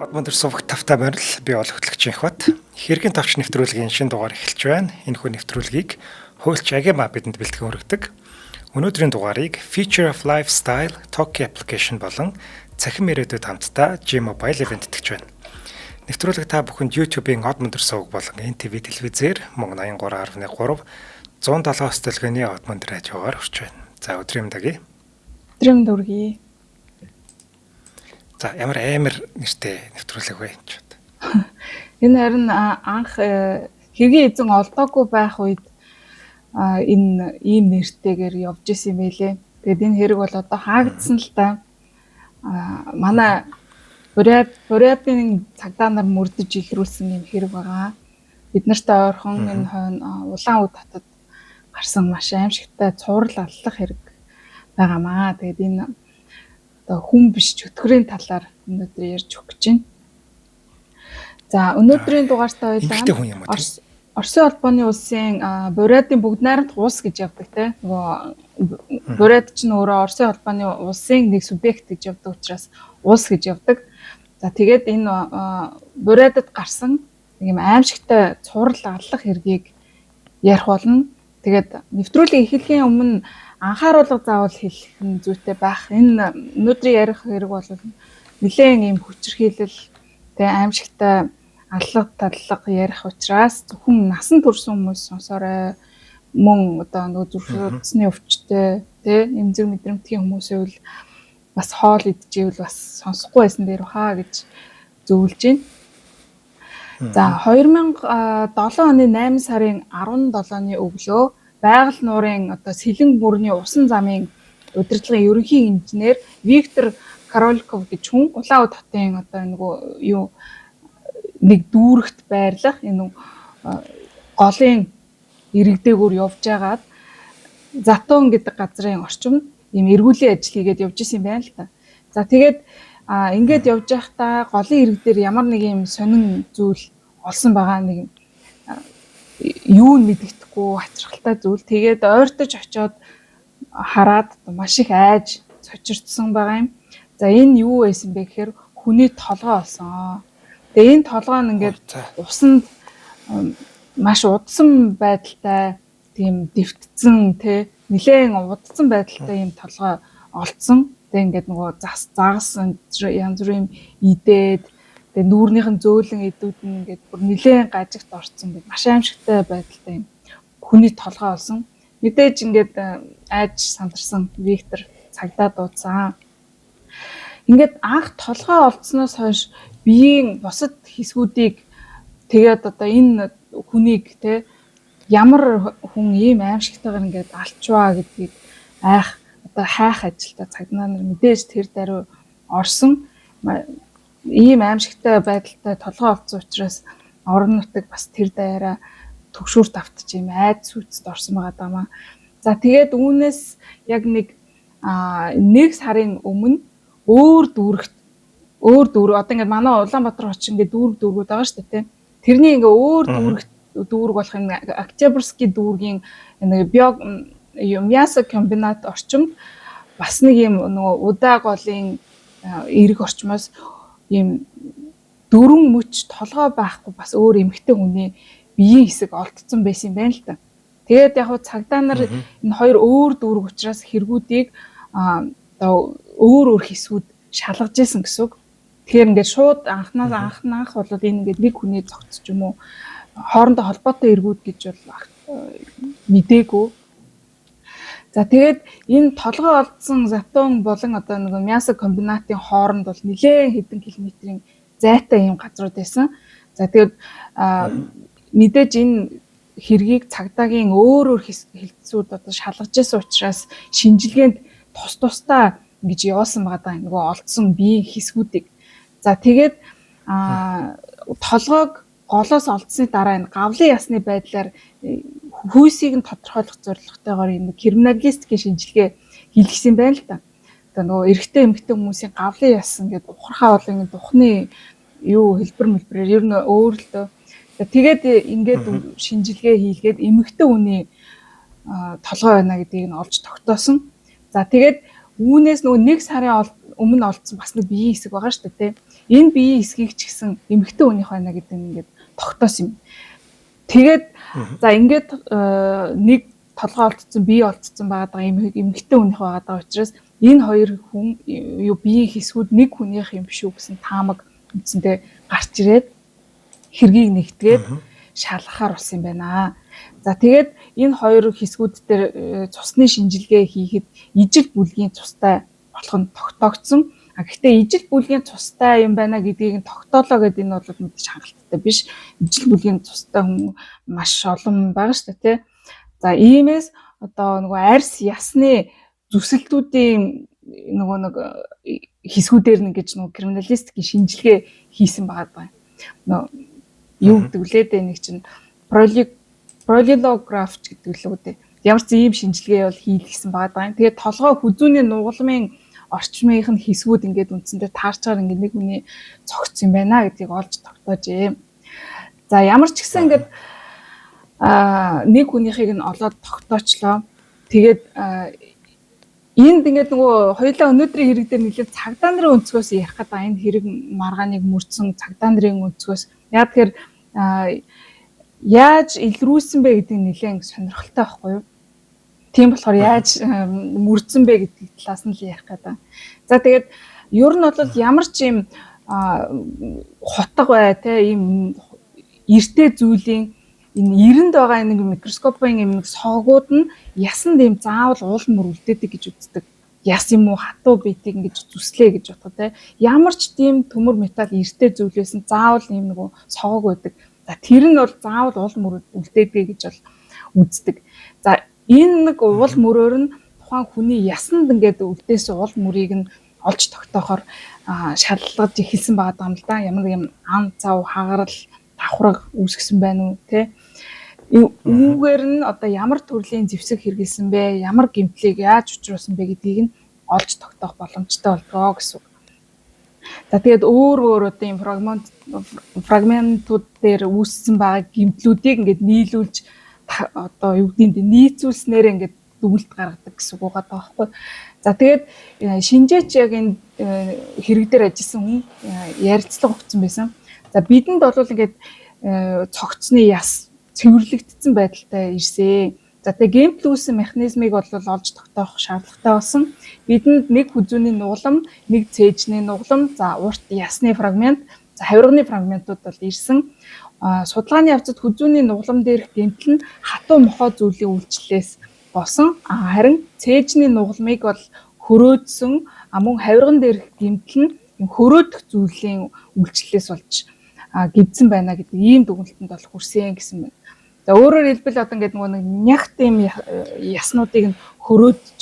Одмон төр сувг тавтай морил би ол хөтлөгч Инхбат. Хэргийн товч нэвтрүүлгийн шинэ дугаар эхэлж байна. Энэхүү нэвтрүүлгийг хуульч Агема бидэнд бэлтгэн хүргэдэг. Өнөөдрийн дугаарыг Feature of Lifestyle Toki application болон цахим ирээдүйд хамтдаа G-Mobile event тэтгэж байна. Нэвтрүүлэг та бүхэнд YouTube-ийн Одмон төр сувг болон NTV телевизээр мөн 83.3 107 төлгөөний Одмон төр радиогоор хүрч байна. За өдрийн мэнд аги. Өдрийн мэнд хүргэе. За ямар амар нэртэй нэвтрүүлэг вэ гэж бод. Энэ харин анх хэргийн эзэн олдоогүй байх үед энэ ийм нэртэйгээр явж исэн юм байлээ. Тэгээд энэ хэрэг бол одоо хаагдсан л та. Манай Бурятын цагдаа нар мөрдөж илрүүлсэн юм хэрэг байгаа. Бид нартай ойрхон энэ хойно Улаан Үд хотод гарсан маш аимшигтай цуврал аллах хэрэг байгаамаа. Тэгээд энэ одоо хүн биш чөтгөрийн талаар өнөөдөр ярьж өгөх гэж байна. За өнөөдрийн дугаартаа хоёлаа Оросын холбооны улсын Бурятын бүгд найрамдах улс гэж явдаг те. Нөгөө Бурят ч нь өөрөө Оросын холбооны улсын нэг субъект гэж явдаг учраас улс гэж явдаг. За тэгээд энэ Бурятад гарсан нэг юм аимшигтай цуврал аллах хэргийг ярих болно. Тэгээд нэвтрүүлэг эхлэхийн өмнө анхааруулга заавал хэлэх нь зүйтэй байх. Энэ өнөөдрийн ярих хэрэг бол нэлээд ийм хүчирхийлэл тэ аимшигтай аллага таллага ярих учраас зөвхөн насан турш хүмүүс сонсоорой. Мөн одоо нөгөө зүрх судасны өвчтэй тэ эмзэг мэдрэмтгий хүмүүсээ бол бас хоол идчихвэл бас сонсохгүй байсан дээр хаа гэж зөвлөж байна. За 2007 оны 8 сарын 17-ны өглөө байгаль нуурын одоо сэлэн бүрний усан замын удирдлагын ерөнхий инженер Виктор Корольков гэж хүн Улаан Үд хотын одоо нөгөө юу нэг дүүрэгт байрлах энэ голын иргэдээгүүр явж байгаад Затон гэдэг газрын орчимд ийм эргүүлийн ажил хийгээд явж исэн юм байна л та. За тэгээд ингээд явж байхдаа голын ирэг дээр ямар нэг юм сонин зүйл олсон байгаа нэг юу нь мэдэгдэхгүй хачирхалтай зүйл. Тэгээд ойртож очиод хараад маш их айж цочирдсан байгаа юм. За энэ юу байсан бэ гэхээр хүний толгой олсон. Тэгээ энэ толгой нь ингээд усанд маш удсан байдалтай тийм дэвтцэн тэ нилээн удсан байдалтай юм толгой олцсон. Тэгээ ингээд нөгөө зас загас янз бүрийн идээд тэгээ нүүрнийх нь зөөлөн эдүүд нь ингээд бүр нилээн гажигт орцсон ингээд маш аимшигтай байдалтай юм хүний толгой олсон. Мэдээж ингээд айж сандарсан Виктор цагдаа дуудсан. Ингээд анх толгой олдсноос хойш биеийн бусад хэсгүүдийг тэгээд одоо энэ хүнийг те ямар хүн ийм аимшигтайгаар ингээд алчваа гэдгийг айх одоо хайх ажилдаа цагдаа нар мэдээж тэр даруй орсон. Ийм аимшигтай байдалтай толгой олдсон учраас орон нутаг бас тэр даяараа төгшүүрт автаж ийм айд сүйцэд орсон байгаа даа. За тэгээд үүнээс яг нэг сарын өмнө өөр дүүрэгт өөр дүүрэг одоо ингээд манай Улаанбаатар хот чинь ингээд дүүрэг дүүргүүд байгаа шүү дээ тийм. Тэрний ингээ өөр дүүрэгт дүүрэг болох юм Октябрьский дүүргийн нэг био мясо комбинат орчимд бас нэг юм нөгөө удаа голын эрэг орчмоос ийм дөрвөн мөч толгой байхгүй бас өөр эмэгтэй хүний биеийн хэсэг олдсон байсан юм байна л та. Тэгээд яг хуу цагдаа нар энэ хоёр өөр дүүрэг учраас хэрэгүүдийг одоо өөр өөр хэсгүүд шалгаж исэн гэсэн үг. Тэгэхээр ингээд шууд анхнаас анх бол энэ ингээд нэг хүний зогц ч юм уу хоорондоо холбоотой эргүүд гэж бол мдээгүй. За тэгээд энэ толгой олдсон Затон болон одоо нөгөө мясо комбинатын хооронд бол нэлээд хэдэн километрийн зайтай юм газрууд байсан. За тэгээд мэдээж энэ хэргийг цагдаагийн өөр өөр хэлтсүүд одоо шалгаж исэн учраас шинжилгээнд тус тусдаа ингэж явуулсан байгаа даа нөгөө олдсон биеийн хэсгүүдийг. За тэгээд толгойг голоос олдсны дараа энэ гавлын ясны байдлаар хүйсийг нь тодорхойлох зорилготойгоор энэ криминалистикийн шинжилгээ хийлгэсэн байна л да. Одоо нөгөө эрэгтэй эмэгтэй хүмүүсийн гавлын яс ингээд ухрахаа бол ингээд духны юу хэлбэр мэлбэрээр ер нь өөр л дөө. Тэгээд ингээд шинжилгээ хийлгээд эмэгтэй хүний толгой байна гэдгийг нь олж тогтоосон. За тэгээд үүнээс нөгөө нэг сарын өмнө олдсон бас нэг биеийн хэсэг байгаа шүү дээ, тийм. Энэ биеийн хэсгийг ч гэсэн эмэгтэй хүнийх байна гэдэг нь ингээд тогтоосон юм. Тэгээд за ингээд нэг толгой олдсон, бие олдсон байгаа даа эмэгтэй хүнийх байгаа даа учраас энэ хоёр хүн юу биеийн хэсгүүд нэг хүнийх юм биш үү гэсэн таамаг үндсэндээ гарч ирээд хэргийг нэгтгээд шалгахаар болсон юм байна. За тэгээд энэ хоёр хэсгүүд дээр цусны шинжилгээ хийхэд ижил бүлгийн цустай болох нь тогтоогдсон. А гэхдээ ижил бүлгийн цустай юм байна гэдгийг нь тогтоолоо гэдэг энэ бол мэдээж хангалттай биш. Ижил бүлгийн цустай хүн маш олон байгаа шүү дээ, тий. За иймээс одоо нөгөө арьс ясны зүсэлтүүдийн нөгөө нэг хэсгүүдээр нь гэж нөгөө криминалистикийн шинжилгээ хийсэн байгаа даа. Нөгөө юу гэдэг лээ дээ, нэг чинь пролилограф ч гэдэг лүү дээ. Ямар ч ийм шинжилгээ бол хийлгэсэн байгаа даа. Тэгээд толгой хүзүүний нугалмын орчмынх нь хэсгүүд ингээд үндсэндээ таарчаар ингээд нэг хүний цогц юм байна гэдгийг олж тогтоожээ. За ямар ч гэсэн ингээд нэг хүнийхийг нь олоод тогтоочлоо. Тэгээд энд ингээд нөгөө хоёулаа өнөөдрийн хэрэг дээр нэлээд цагдаа нарын өнцгөөс ярих гэдэг, энэ хэрэг маргааныг мөрдсөн цагдаа нарын өнцгөөс. Яг тэгэхээр яаж илрүүлсэн бэ гэдэг нь нэлээд сонирхолтой байхгүй юу? Тийм болохоор яаж мөрдсөн бэ гэдэг талаас нь л ярих гэдэг. За тэгээд ер нь бол ямар ч юм хутга бай, те, ийм эртээ зүйлийн энэ эрэнд байгаа нэг микроскопын юм нэг согууд нь ясанд ийм заавал уул мөр үлдээдэг гэж үздэг. Яс юм уу, хатуу биетийг ингэж зүслээ гэж бодох, те. Ямар ч тийм төмөр металл эртээ зүйлээс нь заавал ийм нөгөө согог байдаг. За тэр нь бол заавал уул мөр үлдээдэг гэж бол үздэг. За энэ нэг уул мөрөөр нь тухайн хүний ясанд ингээд үлдээсэн уул мөрийг нь олж тогтоохоор шалгаж эхэлсэн байгаа юм л да. Ямар нэг юм ан цав, хагарал, давхраг үүсгэсэн байна уу, те. Үүгээр нь одоо ямар төрлийн зэвсэг хэрэгэлсэн бэ, ямар гэмтлийг яаж учруулсан бэ гэдгийг нь олж тогтоох боломжтой болдгоо гэсэн үг. За тэгээд өөр өөр одоо юм фрагментууд дээр үүссэн байгаа гэмтлүүдийг ингээд нийлүүлж, одоо юу гэдгийг нийцүүлснээр ингээд дүгнэлт гаргадаг гэсэн үг байгаа байхгүй. За тэгээд шинжээч яг энэ хэрэг дээр ажилласан хүн ярилцлага өгсөн байсан. За бидэнд бол ингээд цогцсны яс цэвэрлэгдсэн байдалтай ирсэн. За тэгээ гэмтэл үүссэн механизмыг бол олж тогтоох шаардлагатай болсон. Бидэнд нэг хүзүүний нуглам, нэг цээжний нуглам, за урт ясны фрагмент, за хавирганы фрагментууд бол ирсэн. Судалгааны явцад хүзүүний нуглам дээрх гэмтэл нь хатуу мохой зүйлийн үйлчлэлээс болсон. Харин цээжний нугламыг бол хөрөөдсөн, мөн хавирган дээрх гэмтэл нь хөрөөдөх зүйлийн үйлчлэлээс болж гидсэн байна гэдэг ийм дүгнэлтэнд бол хүрсэн гэсэн байна. За өөрөөр хэлбэл одоо ингээд нөгөө нэг нягт ийм яснуудыг нь хөрөөдж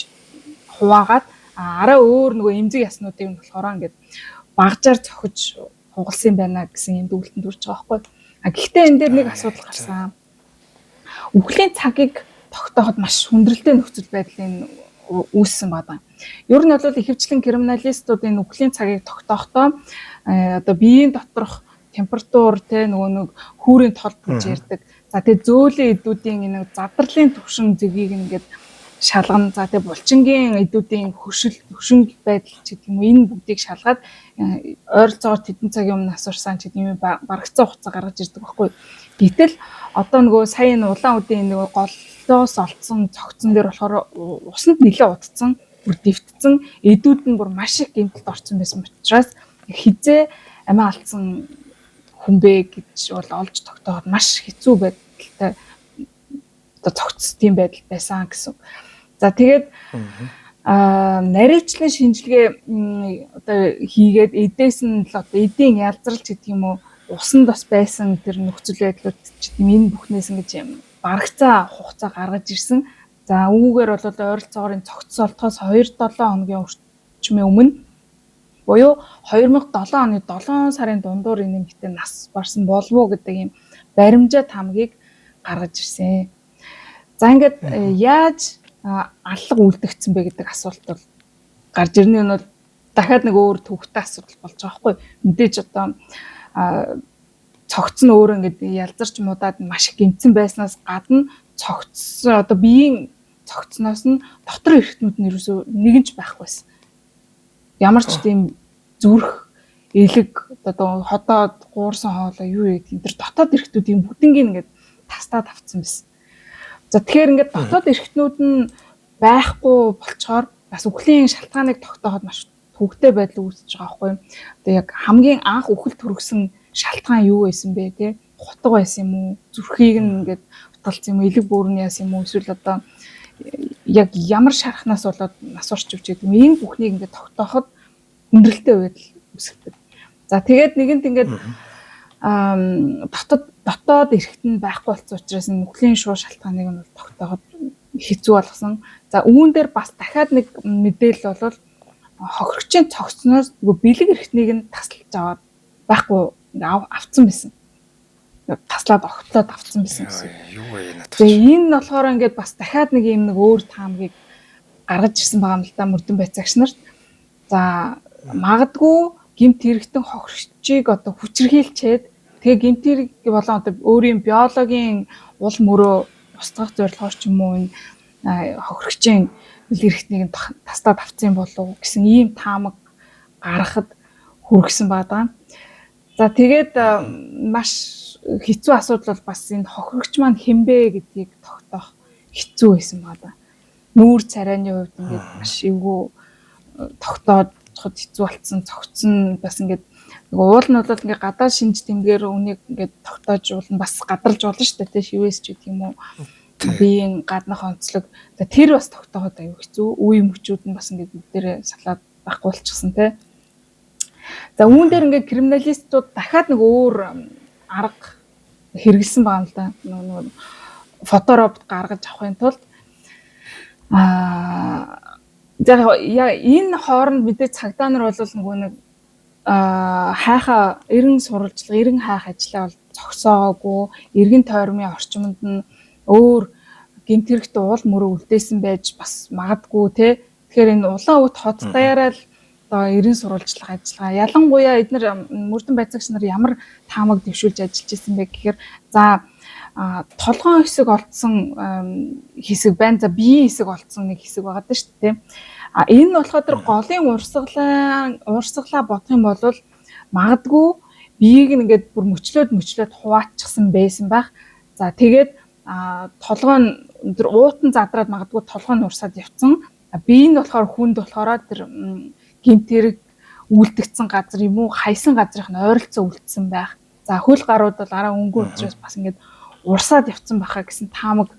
хуваагаад, арай өөр нөгөө эмзэг яснуудыг нь болохоор ингээд багжаар цохиж хугалсан юм байна гэсэн ийм дүгнэлтэнд хүрч байгаа байхгүй. А гэхдээ энэ дээр нэг асуудал гарсан. Үхлийн цагийг тогтооход маш хүндрэлтэй нөхцөл байдлын үүссэн байна. Ер нь бол ихэвчлэн криминалистууд энэ үхлийн цагийг тогтоохдоо одоо биеийн доторх температур, те, нөгөө нэг хүүрийн толб гэж ярьдаг. За тэгээ зөөлөн эдүүдийн энэ задарлын түвшин зэгийг ингээд шалгана. За тэгээ булчингийн эдүүдийн хөшил, хөшинг байдал ч гэдэг юм уу, энэ бүгдийг шалгаад ойролцоогоор тэдэн цагийн өмнө нас барсан ч гэдэг юм, барагцсан хугацаа гаргаж ирдэг байхгүй. Гэтэл одоо нөгөө сая энэ улаан үдийн нөгөө голлоос олдсон цогцон дээр болохоор усанд нэлээд удцсан, бүр дэвтсэн, эдүүд нь бүр маш их гэмтэлд орсон байсан учраас хизээ амиа алдсан хүн бэ гэж бол олж тогтооход маш хэцүү байдалтай одоо цогц тийм байдал байсан гэсэн. За тэгээд нарийвчлан шинжилгээ одоо хийгээд эдээс нь л одоо эдийн ялзрал гэдэг юм уу, усанд бас байсан тэр нөхцөл байдлууд ч гэдэг юм, энэ бүхнээс ингэж барагцаа хугацаа гаргаж ирсэн. За үүгээр бол ойролцоогоор энэ цогц олдохоос 2-7 хоногийн орчмын өмнө буюу 2007 оны 7 сарын дундуур энэ эмэгтэй нас барсан болов уу гэдэг ийм баримжаа таамагийг гаргаж ирсэн. За ингээд яаж аллага үлдэгдсэн бэ гэдэг асуулт бол гарч ирнэ. Энэ бол дахиад нэг өөр төвхтэй асуудал болж байгаа байхгүй. Мэдээж одоо цогц нь өөрөө ингээд ялзарч муудаад маш их гэмтсэн байснаас гадна цогц одоо биеийн цогцноос нь дотор эрхтнүүд нь ерөөсөө нэгэн ч байхгүй байсан. Ямар ч тийм зүрх Элэг одоо ходоод гуурсан хоолой юу гэдэг тэр дотоод эрхтүүдийн бүгднийг ингээд тастаад авцсан байсан. За тэгэхээр ингээд дотоод эрхтнүүд нь байхгүй болчоор бас үхлийн шалтгааныг тогтооход маш төвөгтэй байдал үүсэж байгаа байхгүй юу. Одоо яг хамгийн анх үхэл төрөгсөн шалтгаан юу байсан бэ те? Хутга байсан юм уу? Зүрхийг нь ингээд утгалцсан юм уу? Элэг бөөр нь яасан юм уу? Эсвэл одоо яг ямар шархнаас болоод нас орч ивч гэдэг юм. Энэ бүхнийг ингээд тогтооход хүндрэлтэй байдал үүсгдэг. За тэгээд нэгэнт ингээд дотоод эрхт нь байхгүй болсон учраас нүхлийн шууд шалтгааныг нь бол тогтооход хэцүү болгосон. За үүн дээр бас дахиад нэг мэдээлэл бол хохирогчийн цогцсноос нөгөө бэлэг эрхтнийг нь тасалж аваад байхгүй авцсан байсан. Таслаад огтлоод авцсан байсан гэсэн. Юу вэ надад. Тэгээ энэ нь болохоор ингээд бас дахиад нэг юм нэг өөр таамгийг гаргаж ирсэн байгаа юм л да мөрдөн байцаагч нарт. За магадгүй гэмт хэрэгтэн хохирогчийг одоо хүчирхийлчээд тэгээ гэмт хэрэг болон одоо өөрийн биологийн уул мөрөө устгах зорилгоор ч юм уу энэ хохирогчийн бэлэг эрхтнийг нь тастаад авсан юм болов уу гэсэн ийм таамаг гаргахад хүргэсэн байгаа. За тэгээд маш хэцүү асуудал бол бас энэ хохирогч маань хэн бэ гэдгийг тогтоох хэцүү байсан байгаа. Нүүр царайны хувьд ингээд маш эвгүй тогтооход хэцүү болцсон, цогцсон бас ингээд нөгөө уул нь бол ингээд гадаа шинж тэмдгээр үнийг ингээд тогтоож уулна бас гадарж болно шүү дээ, тэ шивээс ч гэдэг юм уу. Биеийн гаднах онцлог. За тэр бас тогтооход аюу хэцүү. Үе мөчүүд нь бас ингээд бүгдээрээ салаад байхгүй болчихсон тэ. За үүн дээр ингээд криминалистууд дахиад нэг өөр арга хэрэгэлсэн байгаа юм л да. Нөгөө фоторобот гаргаж авахын тулд за энэ хооронд мэдээ цагдаа нар бол нөгөө нэг хайхаа эрен сурвалжлага, эрен хайх ажлаа бол зогсоогоогүй, эргэн тойрмын орчимд нь өөр гэмт хэрэгт уул мөрөө үлдээсэн байж бас магадгүй те. Тэгэхээр энэ улаан өвд хот даяараа л одоо эрен сурвалжлах ажиллагаа. Ялангуяа эднэр мөрдөн байцаагч нар ямар таамаг дэвшүүлж ажиллаж исэн бэ гэхээр за толгоон хэсэг олдсон хэсэг байна. За биеийн хэсэг олдсон нэг хэсэг байгаа даа шүү дээ. А энэ нь болохоор тэр голын урсгалаа бодох юм бол магадгүй биеийг нь ингээд бүр мөчлөөд хуваачсан байсан байх. За тэгээд толгой нь тэр уутан задраад магадгүй толгой нь урсаад явцсан. Бие нь болохоор хүнд болохоор тэр гэмт хэрэг үлдэгдсэн газар юм уу хайсан газрын нь ойролцоо үлдсэн байх. За хөл гарууд бол араа өнгөө учраас бас ингээд урсаад явцсан байхаа гэсэн таамаг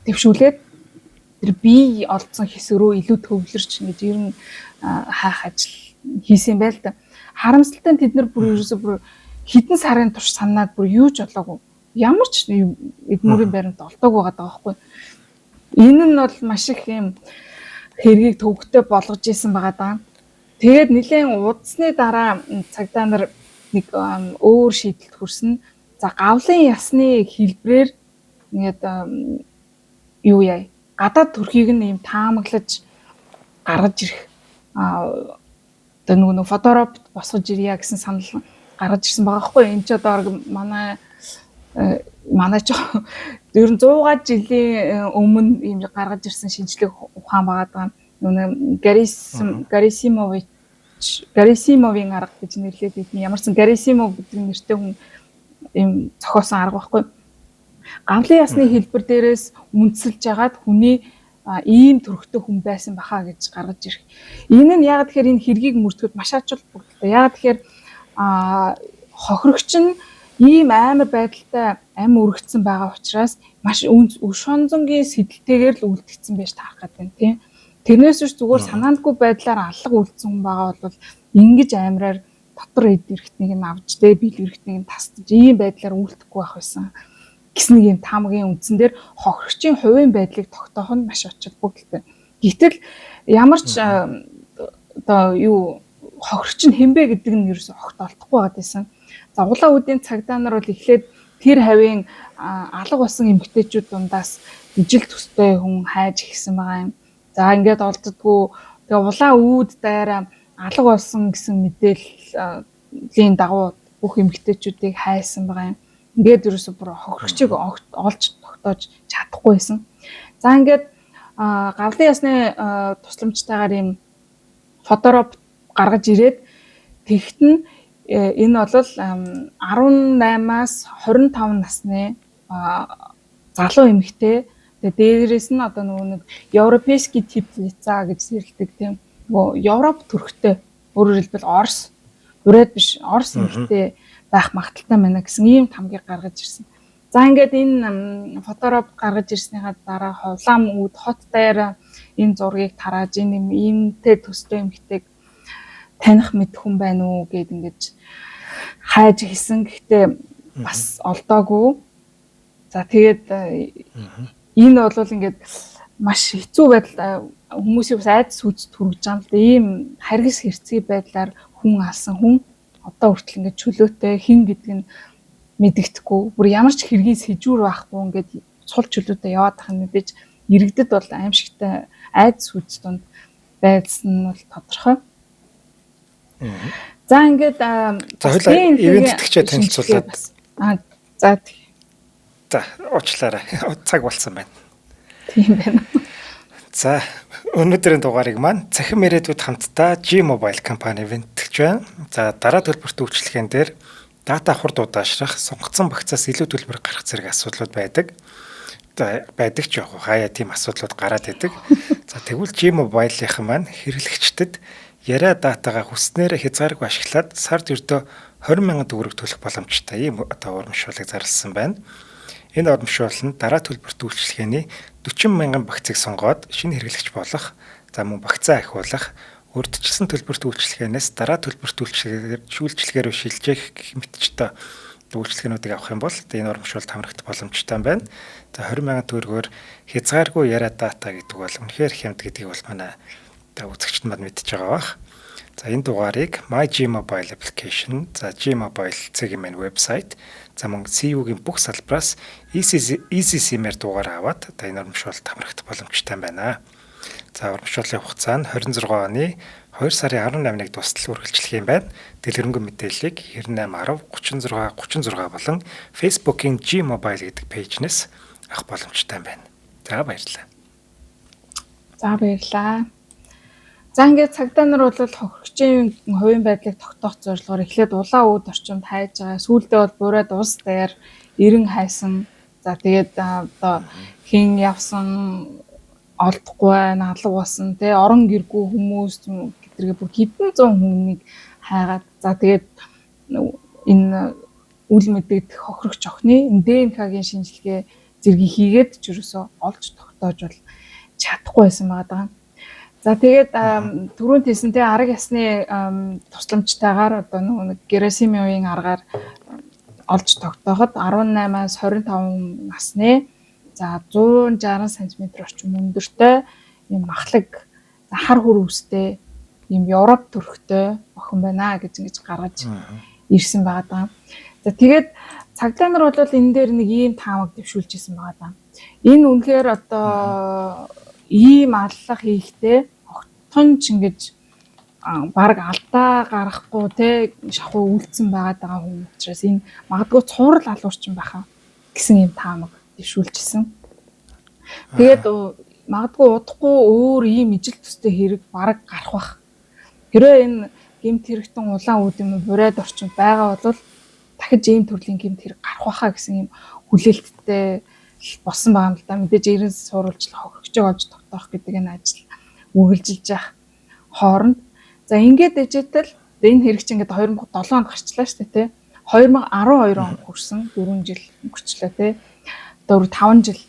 дэвшүүлээд тэр бие олдсон хэсэг рүү илүү төвлөрч ингэж ер нь хайх ажил хийсэн байл та. Харамсалтай нь тэд нар бүр ерөөсөө бүр хэдэн сарын турш санаад бүр юу ч болоогүй. Ямар ч эдмөрийн баримт олдоогүй байгаа байхгүй. Энэ нь бол маш их юм хэргийг төвөгтэй болгож исэн байгаа даа. Тэгээд нэлээд удсны дараа цагдаа нар нэг өөр шийдэлд хүрсэн. За гавлын ясны хэлбрээр ингээд юу яа гадаад төрхийг нь ийм таамаглаж гаргаж ирэх одоо нөгөө фоторобот босгож ирья гэсэн санал гаргаж ирсэн байгаа хгүй. Энд ч одоо манай ч ер нь 100 жилийн өмнө ийм гаргаж ирсэн шинжлэх ухаан байгаа даа. Нөгөө Гарисимовын арга гэж нэрлэдэг. Ямар ч Гарисимов гэдэг нэртэй хүн ийм зохиосон арга байхгүй. Гавлын ясны хэлбэр дээрээс үндэслэж жагаад хүний ийм төрхтэй хүн байсан баха гэж гаргаж ирэх. Энэ нь яг тэгэхээр энэ хэргийг мөрдөхөд маш ач холбогдолтой. Яг тэгэхээр хохирогч нь ийм амар байдалтай ам өргөцсөн байгаа учраас маш шонзонгийн сэдэлтэйгээр л үлдгэцсэн байж таарах гэдэг юм тийм. Тэрнээс биш зүгээр санаандгүй байдлаар алга үлдсэн хүн байгаа бол ингэж амраар дотор эд эрхтнийг нь авч тэ бие эрхтнийг нь тасдаж ийм байдлаар үлдэхгүй байх байсан гэсэн нэг юм таамагийн үндсэн дээр хохирогчийн хувийн байдлыг тогтоох нь маш ач холбогдолтой. Гэтэл ямар ч одоо юу хохирогч нь хэн бэ гэдэг нь ерөөсө огт олдохгүй байгаад байсан. За улаан үүдийн цагдаа нар бол эхлээд тэр хавийн алга болсон эмэгтэйчүүд дундаас ижил төстэй хүн хайж ихсэн байгаа юм. За ингээд олддгоо. Тэгээ улаан үүд дайраа алга болсон гэсэн мэдээллийн дагуу бүх эмэгтэйчүүдийг хайсан байгаа юм. Ингээд ерөөсө бүр хохирогчийг олж тогтоож чадахгүй байсан. За ингээд гавлын ясны тусламжтайгаар ийм фоторобот гаргаж ирээд тэгт нь Энэ бол 18-аас 25 насны залуу эмэгтэй. Тэгээ дээрээс нь одоо нөгөө нэг европейский тип лица гэж нэрлэдэг тийм нөгөө Европ төрхтэй, өөрөөр хэлбэл Орос, Бурят биш, Орос эмэгтэй байх магадлалтай байна гэсэн ийм тамгийг гаргаж ирсэн. За, ингээд энэ фотороб гаргаж ирснийхаа дараа Улаан үүд хот дээр энэ зургийг тарааж, энэ юм иймтэй төстэй эмэгтэйг таних мэдэх хүн байна уу гэд ингэж хайж хийсэн. Гэхдээ бас олдоогүй. За, тэгээд энэ бол ингээд маш хэцүү байдал, хүмүүсийг бас айдас хүч төрөж байгаа юм л да. Ийм харгас хэрцгий байдлаар хүн алсан хүн одоо хүртэл ингээд чөлөөтэй, хэн гэдэг нь мэдэгдэхгүй, бүр ямар ч хэргийн сэжүүр байхгүй ингээд сул чөлөөтэй яваад байх нь мэдээж иргэдэд бол аимшигтай айдас хүч дунд байсан нь бол тодорхой. За, ингээд За, хоёлаа ивээн тэтгэгчээ танилцуулаад. За. За, уучлаарай. Цаг болсон байна. Тийм байна. За, өнөөдрийн дугаарыг маань Цахим ирээдүйд хамтдаа G Mobile компани ивээн тэтгэгч байна. За, дараа төлбөрт үйлчилгээн дээр дата хурд удаашрах, сунгацсан багцаас илүү төлбөр гарах зэрэг асуудлууд байдаг. За, байдаг ч яг хаяа тийм асуудлууд гараад идэг. За, тэгвэл G Mobile-ийнхан маань хэрэглэгчдэд яриа датагаа хүснээр хязгааргүй ашиглаад сард ердөө 20 мянган төгрөг төлөх боломжтой ийм одоо урамшууллыг зарласан байна. Энэ урамшуул нь дараа төлбөрт үйлчилгээний 40 мянган багцыг сонгоод шинэ хэрэглэгч болох, за мөн багцаа ахиулах, урьдчилсан төлбөрт үйлчилгээнээс дараа төлбөрт үйлчилгээ рүү шилжих гэх мэтчтэй үйлчилгээнүүдийг авах юм бол энэ урамшуулалт хамрагдах боломжтой байна. За, 20 мянган төгрөгөөр хязгааргүй яриа дата гэдэг бол үнэхээр хямд гэдгийг бол манай үзэгчид маань мэдж байгаа бах. За, энэ дугаарыг My G Mobile application, за G Mobile цэг mn вебсайт, за мөн CU-гийн бүх салбараас Easy SIM-ээр дугаар аваад одоо энэ урамшуулалт хамрагдах боломжтой байна. За, урамшууллын хугацаа нь 26 оны 2 сарын 18-ныг дуустал үргэлжлэх юм байна. Дэлгэрэнгүй мэдээллийг 98 10 36 36 болон Facebook-ийн G Mobile гэдэг page нээс авах боломжтой байна. За, баярлалаа. За, баярлалаа. За, ингээд цагдаа нар бол хохирогчийн хувийн байдлыг тогтоох зорилгоор эхлээд Улаан үүд орчимд хайж байгаа. Сүүлдээ бол Бурайд улс даяар эрен хайсан. За, тэгээд одоо хэн явсан олдохгүй байна, алга болсон, тэ, орон гэргүй хүмүүс гэдэргээ бүр хэдэн зуун хүнийг хайгаад, за тэгээд энэ үл мэдэгдэх хохирогч охины ДНК-гийн шинжилгээ зэргийг хийгээд ч ерөөсөө олж тогтоож бол чадахгүй байсан байгаа даа. За, тэгээд түрүүнд хэлсэн те арга ясны тусламжтайгаар, одоо нөгөө нэг Герасимовын аргаар олж тогтооход 18-аас 25 насны, за 160 см орчим өндөртэй, ийм махлаг, хар хүр үстэй, ийм Европ төрхтэй охин байна гэж ингэж гаргаж ирсэн байгаа даа. За, тэгээд цагдаа нар бол энэ дээр нэг ийм таамаг дэвшүүлж исэн байгаа даа. Энэ үнэхээр одоо ийм аллах хийхдээ огтхон ч ингэж баг алдаа гаргахгүй те шахуу үлдсэн байгаа даа хүн учраас энэ магадгүй цуврал алуурчин байхаа гэсэн ийм таамаг дэвшүүлчихсэн. Тэгээд магадгүй удахгүй өөр ийм ижил төстэй хэрэг бараг гарах бах. Хэрвээ энэ гэмт хэрэгтэн Улаан үүд юм уу Бурайд орчинд байгаа бол дахиж ийм төрлийн гэмт хэрэг гарах байхаа гэсэн ийм хүлээлттэй болсон байгаа юм л да. Мэдээж эрен сууруулжлах, хохирогчийг олж тогтоох гэдэг энэ ажил үргэлжилж явах хооронд, за, ингээд ээжтэл энэ хэрэг чинь ингээд 2007 онд гарчлаа шүү дээ, тий. 2012 он хүрсэн, 4 жил өнгөрчлөө, тий. Одоо 5 жил.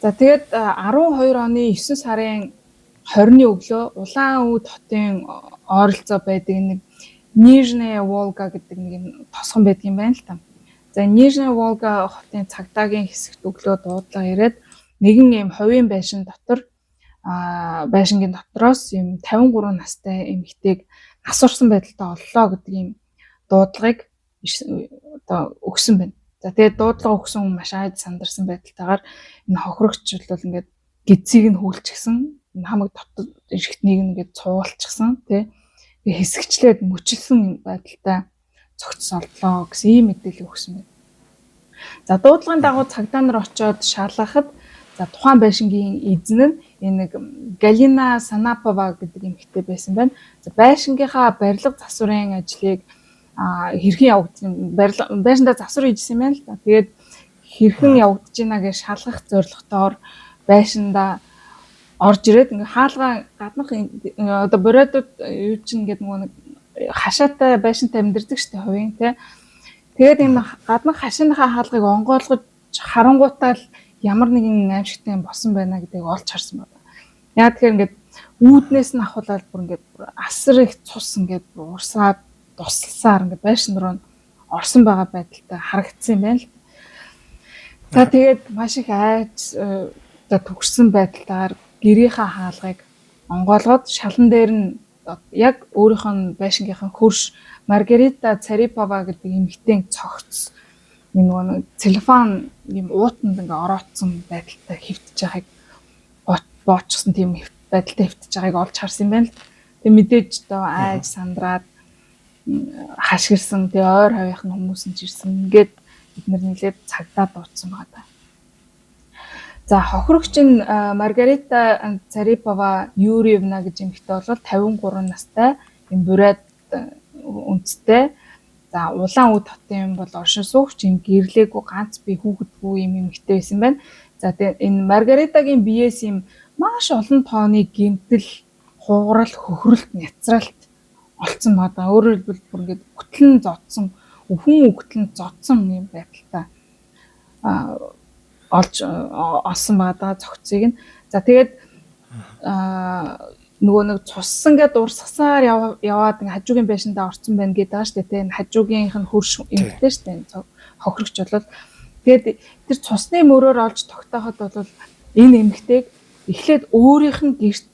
За, тэгээд 12 оны 9 сарын 20-ны өглөө Улаан үүд хотын ойролцоо байдаг нэг Нижняя Волга гэдэг нэг юм тосгон байдаг юм байна л та. За, Нижняя Волга хотын цагдаагийн хэсэгт өглөө дуудлага ирээд нэгэн ийм хувийн байшин дотор байшингийн дотроос ийм 53 настай эмэгтэйг нас орсон байдалтай оллоо гэдэг ийм дуудлагыг одоо өгсөн байна. За, тэгээд дуудлага өгсөн хүн маш айд сандарсан байдалтайгаар энэ хохирогч бол ингээд гэдсийг нь хүлчихсэн, хамаг дотор эрхтнийг нь ингээд цуулчихсан, тий, хэсэгчлээд мөчилсөн байдалтай цогцсон олдлоо гэсэн ийм мэдээлэл өгсөн байна. За, дуудлагын дагуу цагдаа нар очиод шалгахад, за, тухайн байшингийн эзэн нь энэ нэг Галина Санапова гэдэг эмэгтэй байсан байна. За, байшингийнхаа барилга засварын ажлыг Хэрхэн явагдсан байшиндаа завсар хийжсэн юм байна л да. Тэгээд хэрхэн явагдаж байна гэж шалгах зорилготоор байшиндаа орж ирээд ингээ хаалгаа гаднах одоо бурайдууд юу чинь ингээд нөгөө нэг хашаатай байшинтай амьдардаг штэ хувийн тий. Тэгээд энэ гаднах хашааныхаа хаалгыг онгойлгож харангуутаа л ямар нэгэн аимшигтай юм босон байна гэдгийг олж харсан байна. Яг тэгэхээр ингээд үүднээс нь ахуулаад бүр ингээд асар их цус ингээд урсаад дусласаар ингээд байшин руу орсон байгаа байдалтай харагдсан юм байна л. За тэгээд маш их айж одоо төгссөн байдалтайгаар гэрийнхаа хаалгыг онгойлгоод шалан дээр нь яг өөрийнх нь байшингийнхэн хөрш Маргарита Царипова гэдэг эмэгтэйн цогц юм нөгөө целлофан юм уутанд ингээ ороодсон байдалтай хэвтэж байгааг боочсон тийм байдалтай хэвтэж байгааг олж харсан юм байна л. Тэг мэдээж одоо айж сандраад хашгирсан, тэгээ ойр хавийнх нь хүмүүс нь ч ирсэн. Ингээд бид нар нэлээд цагдаа дуудсан байгаа даа. За хохирогч нь Маргарита Царипова Юрьевна гэж эмэгтэй бол 53 настай юм бурайд үндэстэй. За улаан үд хотын бол оршин суугч юм гэрлээгүй ганц бие хүүхэдгүй юм эмэгтэй байсан байна. За тэгээ энэ Маргаритагийн биеэс юм маш олон тооны гэмтэл, хугарал, хөхрөлт, няцралт олцсон байгаа. Өөрөөр хэлбэл бүр ингээд хөтлөн зодсон, хүн өгтлөн зодсон юм байдалтай олж олсон байгаа цогцыг нь. За тэгээд нөгөө нэг цуссан гэд урсгасаар яваад ингээ хажуугийн байшиндаа орцсон байна гэдэг байгаа шүү дээ. Энэ хажуугийнх нь хөрш эмэгтэй шүү дээ. Хохирогч бол тэгээд тэр цусны мөрөөр олж тогтооход бол энэ эмэгтэйг эхлээд өөрийнх нь гэрт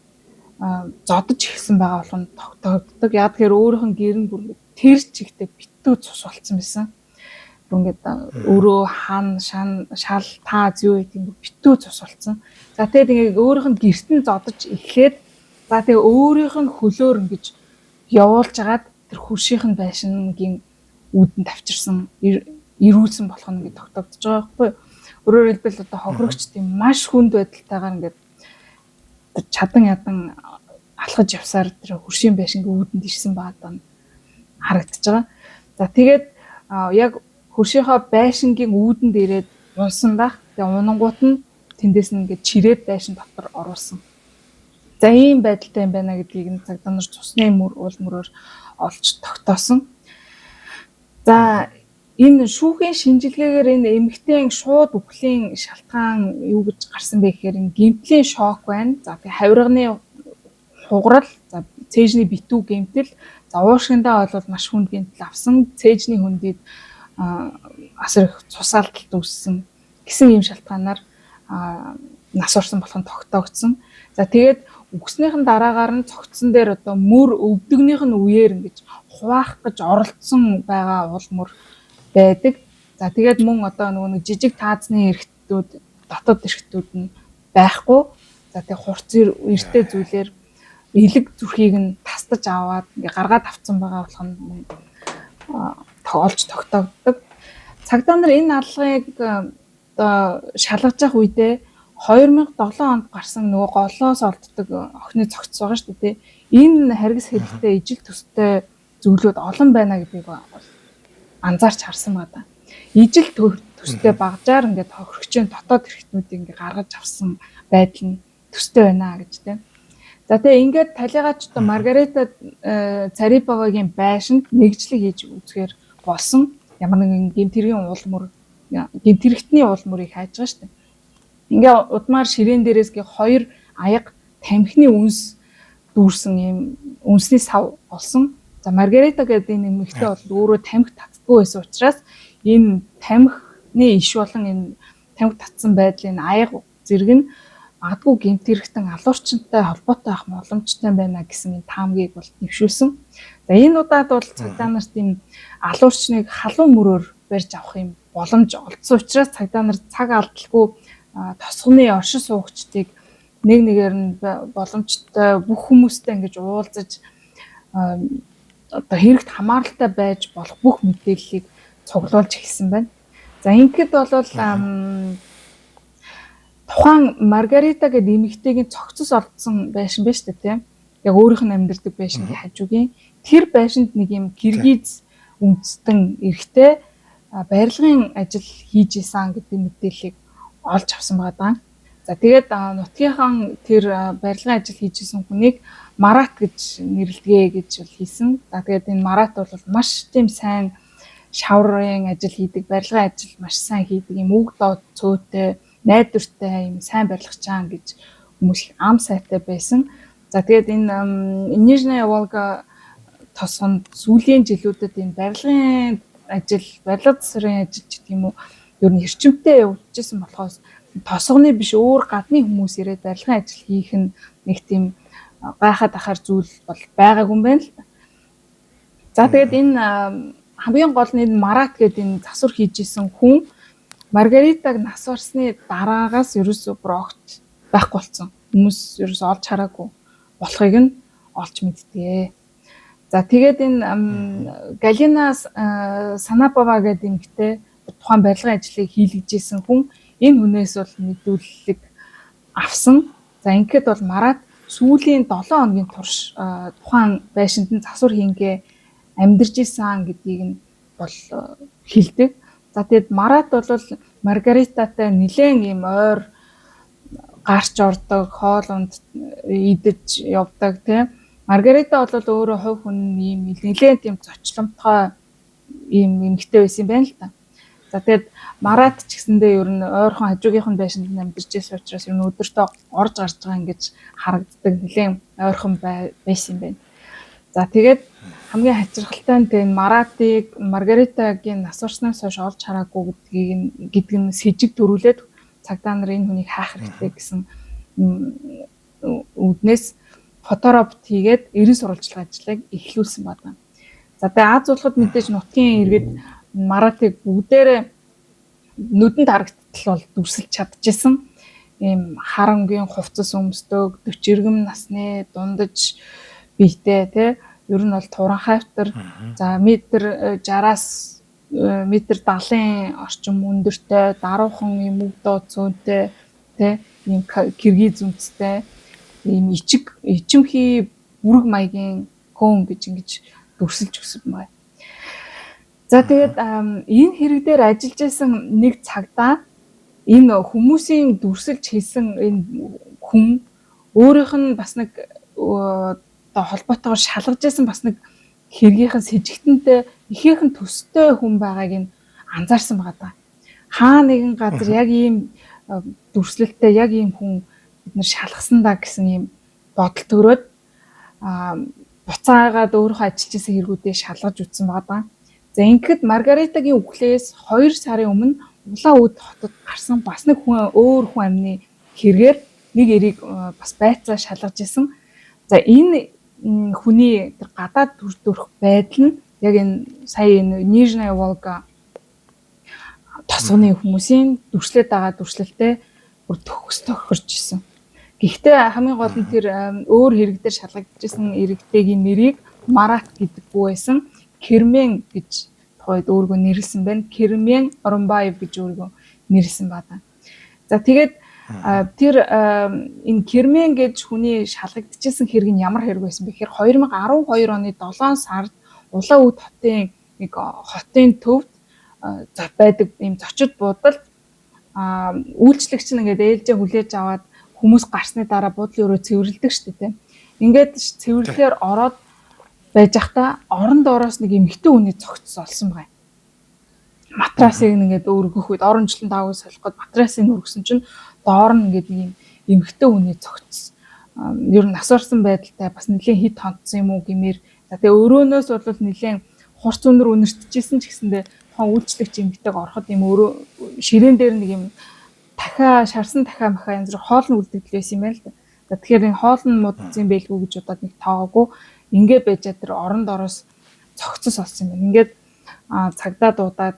зодож эхэлсэн байгаа болгоно тогтоогддог. Яг тэгэхээр өөрийнх нь гэр нь бүр тэр чигтээ битүү цус болцсон байсан. Бүр ингээд өрөө хан шан шал тааз юу гэдэг юм битүү цус болцсон. За тэгээд ингээд өөрийнх нь гэрт нь зодож эхлээд за тэгээ өөрийнх нь хөлөөр ингэж явуулж агаад тэр хөршийнх нь байшингийн үүдэнд авчирсан эрүүлсэн болох нь ингээд тогтоогдож байгаа байхгүй юу. Өөрөөр хэлбэл одоо хохирогч тийм маш хүнд байдалтайгаар ингээд чадан ядан алхаж явсаар тэр хөршийн байшингийн үүдэнд ирсэн байгаа нь харагдаж байгаа. За тэгээд яг хөршийнхөө байшингийн үүдэнд ирээд унсан байх. Тэгээ унангуут нь тэндээс нь ингээд чирээд байшин дотор оруулсан. За ийм байдалтай юм байна гэдгийг нь цагдаа нар цусны мөр уул мөрөөр олж тогтоосон. За энэ шүүхийн шинжилгээгээр энэ эмэгтэйн шууд үхлийн шалтгаан юу гэж гарсан бэ гэхээр энэ гэмтлийн шок байна. За тэгээ хавирганы хугарал, за цээжний битүү гэмтэл, за уушгиндаа бол маш хүнд гэмтэл авсан, цээжний хөндөд асар их цус алдалт үүссэн гэсэн ийм шалтгаанаар нас орсон болох нь тогтоогдсон. За тэгээд үгснийхэн дараагаар нь цогцсон дээр одоо мөр өвдөгнийх нь үеэр ингэж хуваах гэж оролцсон байгаа уул мөр байдаг. За тэгээд мөн одоо нөгөө нэг жижиг таазны эрхтүүд, дотоод эрхтүүд нь байхгүй. За тэгээд хурц эртээ зүйлээр элэг зүрхийг нь тастаж аваад ингээ гаргаад авцсан байгаа болох нь мөн олж тогтоогддог. Цагдаа нар энэ аллагыг одоо шалгаж явах үедээ 2007 онд гарсан нөгөө голоос олддог охины цогц байгаа шүү дээ. Энэ харгас хэрэгтэй ижил төстэй зүйлүүд олон байна гэдгийг анзаарч харсан байна. Ижил төстэй багжаар ингээд хохирогчийн дотоод эрхтнүүдийг ингээд гаргаж авсан байдал нь төстэй байна гэж тийм. За тэгээ ингээд талигач одоо Маргарита Цариповагийн байшинд нэгжлэг хийж үзэхээр болсон. Ямар нэгэн гэмт хэргийн уул мөр, гэмт хэрэгтний уул мөрийг хайж байгаа шүү дээ. Ингээ удмаар ширээн дээрээс гээ хоёр аяга тамхины үнс дүүрсэн юм үнсний сав олсон. За Маргарита гэдэг энэ эмэгтэй бол өөрөө тамхи татдаггүй байсан учраас энэ тамхины иш болон энэ тамхи татсан байдлын аяга зэрэг нь магадгүй гэмт хэрэгтэн алуурчинтай холбоотой байх боломжтой байна гэсэн энэ таамгийг бол нэвшүүлсэн. За энэ удаад бол цагдаа нарт энэ алуурчныг халуун мөрөөр барьж авах юм боломж олдсон учраас цагдаа нар цаг алдалгүй тосгоны оршин суугчдыг нэг нэгээр нь боломжтой бүх хүмүүстэй ингэж уулзаж одоо хэрэгт хамааралтай байж болох бүх мэдээллийг цуглуулж эхэлсэн байна. За ингээд бол тухайн Маргарита гэдэг эмэгтэйгийн цогцос олдсон байшин байна шүү дээ, тийм. Яг өөрийнх нь амьдардаг байшингийн хажуугийн тэр байшинд нэг юм киргиз үндэстэн эрэгтэй барилгын ажил хийж исэн гэдэг мэдээллийг олж авсан байгаа. За тэгээд нутгийнхан тэр барилгын ажил хийж исэн хүнийг Марат гэж нэрлэдэг гэж бол хэлсэн. За тэгээд энэ Марат бол маш тийм сайн шаврын ажил хийдэг, барилгын ажил маш сайн хийдэг юм үг доод цөөтэй, найдвартай юм сайн барилгачаан гэж хүмүүс их ам сайтай байсан. За тэгээд энэ Нижняя Волга тосгонд сүүлийн жилүүдэд энэ барилгын ажил, барилга засварын ажил ч гэх юм уу ер нь эрчимтэй явагдажсэн болохоос тосгоны биш өөр гадны хүмүүс ирээд барилгын ажил хийх нь нэг тийм гайхаад ахаар зүйл бол байгаагүй юм байна л да. За тэгээд энэ хамгийн гол нь энэ Марат гэдэг энэ засвар хийж исэн хүн Маргаритаг нас барсны дараагаас ерөөсөө бүр огт байхгүй болсон. Хүмүүс ерөөсөө олж хараагүй болохыг нь олж мэддэг. За тэгээд энэ Галина Санапова гэдэг эмэгтэй тухайн барилгын ажлыг хийлгэжсэн хүн энэ хүнээс бол мэдүүлэг авсан. За ингээд бол Марат сүүлийн 7 хоногийн турш тухайн байшинд нь засвар хийнгээ амьдарч исэн гэдгийг нь бол хэлдэг. За тэгэд Марат бол Маргаритатай нэлээд ийм ойр гарч ордог, хоол унд идэж явдаг тийм. Маргарита бол өөрөө хувь хүн ийм нэлээд тийм зочломтгой ийм эмэгтэй байсан юм байна л та. За тэгээд Марат ч гэсэндээ ер нь ойрхон хажуугийнх нь байшинд амьдарч байсан учраас ер нь өдөртөө орж гарч байгаа ингэж харагддаг нэлээд ойрхон байсан юм байна. За тэгээд хамгийн хачирхалтай нь тэгээд Маратыг Маргаритагийн нас барснаас хойш олж хараагүй гэдгийг нь гэдэг нь сэжиг төрүүлээд цагдаа нар энэ хүнийг хайх хэрэгтэй гэсэн үүднээс фоторобот хийгээд эрен сурвалжлах ажлыг эхлүүлсэн байна. За тэгээ Аз улхад мэдээж нутгийн иргэд Маратыг бүгдээрээ нүдэнд харагдтал бол дүрсэлж чадчихсан. Ийм харангийн хувцас өмсдөг, 40 иргэм насны дундаж биетэй тий ер нь бол туранхайтар за метр 60-аас метр 70-ын орчим өндөртэй, даруухан юм үг доод цөөнтэй тий ийм киргиз зүнцтэй ийм ичиг ичимхий бүрэг маягийн хөөн гэж ингэж дүрсэлж өгсөн байна. За тэгээд энэ хэрэг дээр ажиллаж исэн нэг цагдаа энэ хүмүүсийн дүрсэлж хийсэн энэ хүн өөрийнх нь бас нэг одоо холбоотойгоор шалгаж исэн бас нэг хэргийнхэн сэжигтэнтэй ихээхэн төстэй хүн байгааг нь анзаарсан байгаа даа. Хаа нэгэн газар яг ийм дүрслэлтэй яг ийм хүн бид нар шалгасан даа гэсэн ийм бодол төрөөд буцаагаад өөрийнхөө ажиллаж исэн хэрэгүүдээ шалгаж үзсэн байгаа даа. За ингээд Маргаритагийн үхлээс 2 сарын өмнө Улаан Үд хотод гарсан бас нэг хүн өөр хүн амны хэрэгээр нэг эрийг бас байцаа шалгаж исэн. За энэ хүний тэр гадаад төр төрх байдал нь яг энэ сая энэ Нижняя Волга тосгоны хүмүүсийн дүрслээд байгаа дүрслэлтэй бүр төгс тохирч исэн. Гэхдээ хамгийн гол нь тэр өөр хэрэг дээр шалгагдчихсан иргэдийн нэрийг Марат гэдэггүй байсан. Кермен гэж тухайд өөргөө нэрлсэн байна. Кермен Оромбаев гэж өөргөө нэрлсэн байна. За тэгээд тэр энэ Кермен гэж хүний шалгагдчихсан хэрэг нь ямар хэрэг байсан бэ гэхээр 2012 оны 7 сард Улаан Үд хотын нэг хотын төвд байдаг ийм зочид буудалд үйлчлэгч нь ингээд ээлжээ хүлээж аваад хүмүүс гарсны дараа буудлын өрөө цэвэрлэдэг шүү дээ. Ингээд цэвэрлэхээр ороод байж захта орон доороос нэг эмэгтэй хүний цогцос олсон байгаа. Матрасыг ингээд өргөх үед орончлон даавыг солих гээд матрасыг өргөсөн чинь доор нь ингээд нэг юм эмэгтэй хүний цогцос ер нь нас барсан байдалтай бас нэлээд хит хонцсон юм уу гэмээр. За тэгээ өрөөнөөс бол нэлээд хурц өнөр үнэртчихсэн ч гэсэндээ тухайн үйлчлэгч эмэгтэйг ороход юм өрөө ширээн дээр нэг юм дахиа шарсан дахиа махаа янз бүр хоол нь үлдэгдэл байсан юм байна л да. За тэгэхээр энэ хоол нь муудсан юм байлгүй гэж удаад нэг тоогоогүй ингээ байж тэр орон доороос цогцос олсон юм байна. Ингээд цагдаа дуудаад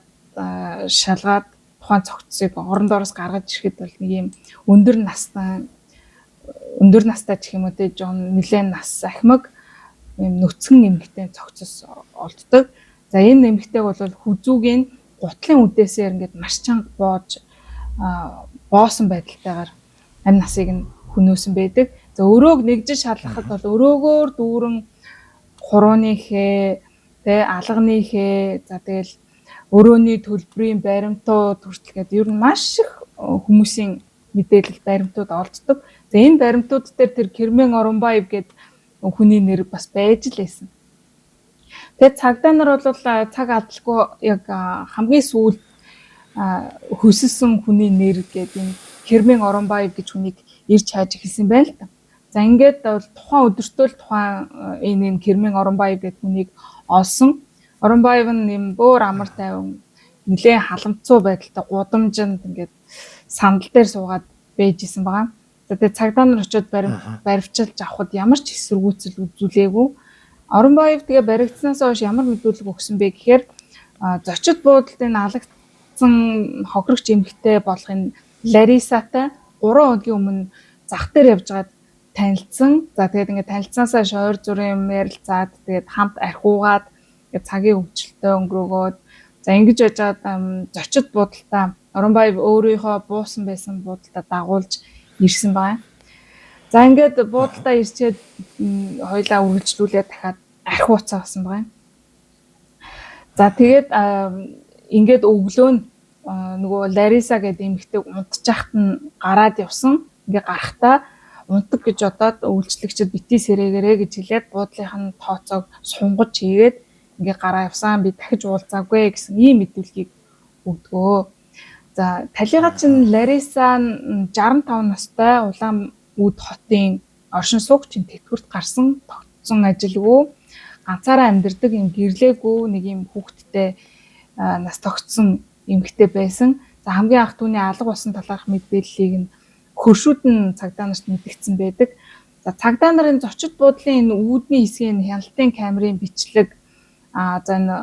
шалгаад тухайн цогцсыг орон доороос гаргаж ирэхэд бол нэг юм өндөр настай ч юм уу те жон нэлээд нас ахмаг юм нүцгэн эмэгтэй цогцос олддог. За энэ эмэгтэйг бол хүзүүгийн гутлын үдээсээр ингээд маш чанга боож боосон байдалтайгаар амь насыг нь хөнөөсөн байдаг. За өрөөг нэгжиж шалгахад бол өрөөгөөр дүүрэн хурууны хээ тэ алганы хээ, за тэгэл өрөөний төлбөрийн баримтууд хүртэл гээд ер нь маш их хүмүүсийн мэдээлэл баримтууд олддог. За энэ баримтууд дээр тэр Кермен Орунбаев гээд хүний нэр бас байж л байсан. Тэгээд цагдаа нар бол цаг алдалгүй яг хамгийн сүүлд хөсөлсөн хүний нэр гээд энэ Кермен Орунбаев гэж хүнийг ирж хайж эхэлсэн байна л та. За ингээд бол тухайн өдөртөө л тухайн энэ Кермен Орунбаев гэдэг хүнийг олсон. Орунбаев нь юм бөөр амар тайван нэлээд халамцуу байдалтай гудамжинд ингээд сандал дээр суугаад байж исэн байгаа. За тэгээд цагдаа нар очиод баривчилж авахд ямар ч эсэргүүцэл үзүүлээгүй. Орунбаев тэгээ баригдсанаас хойш ямар мэдүүлэг өгсөн бэ гэхээр зочид буудалд энэ алагдсан хохирогч эмэгтэй болох энэ Ларисатай 3 хоногийн өмнө зах дээр явж байгаад танилцсан. За тэгээд ингээд танилцсанасаа хойш ойр зүрийн юм ярилцаад тэгээд хамт архиугаад ингээд цагийн хөгжилтэй өнгөрөөгөөд за ингэж байжгаад зочид буудалтаа Орунбаев өөрийнхөө буусан байсан буудалтаа дагуулж ирсэн байгаа. За ингээд буудалтаа ирчээд хоёлаа үргэлжлүүлээд дахиад архи уцаа болсон байгаа. За тэгээд ингээд өглөө нь нөгөө Лариса гэдэг эмэгтэйг унтчихт нь гараад явсан. Ингээ гарахтаа унтаг гэж бодоод үйлчлэгчид бити сэрэгэрэ гэж хэлээд буудлынх нь тооцоог сунгаж хийгээд ингээ гараа явсан. Би дахиж уулзаагүй гэсэн ийм мэдүүлгийг өгдгөө. За талига чинь Лариса нь 65 настай Улаан Үд хотын оршин суугч тэтгэврт гарсан тогтсон ажилгүй ганцаараа амьдардаг юм гэрлээгүй нэг юм хүүхэдтэй нас тогтсон эмэгтэй байсан. За хамгийн анх түүний алга болсон талаарх мэдээллийг нь хөршүүд нь цагдаа нарт мэдгдсэн байдаг. За цагдаа нарын зочид буудлын энэ үүдний хэсгийн хяналтын камерын бичлэг за энэ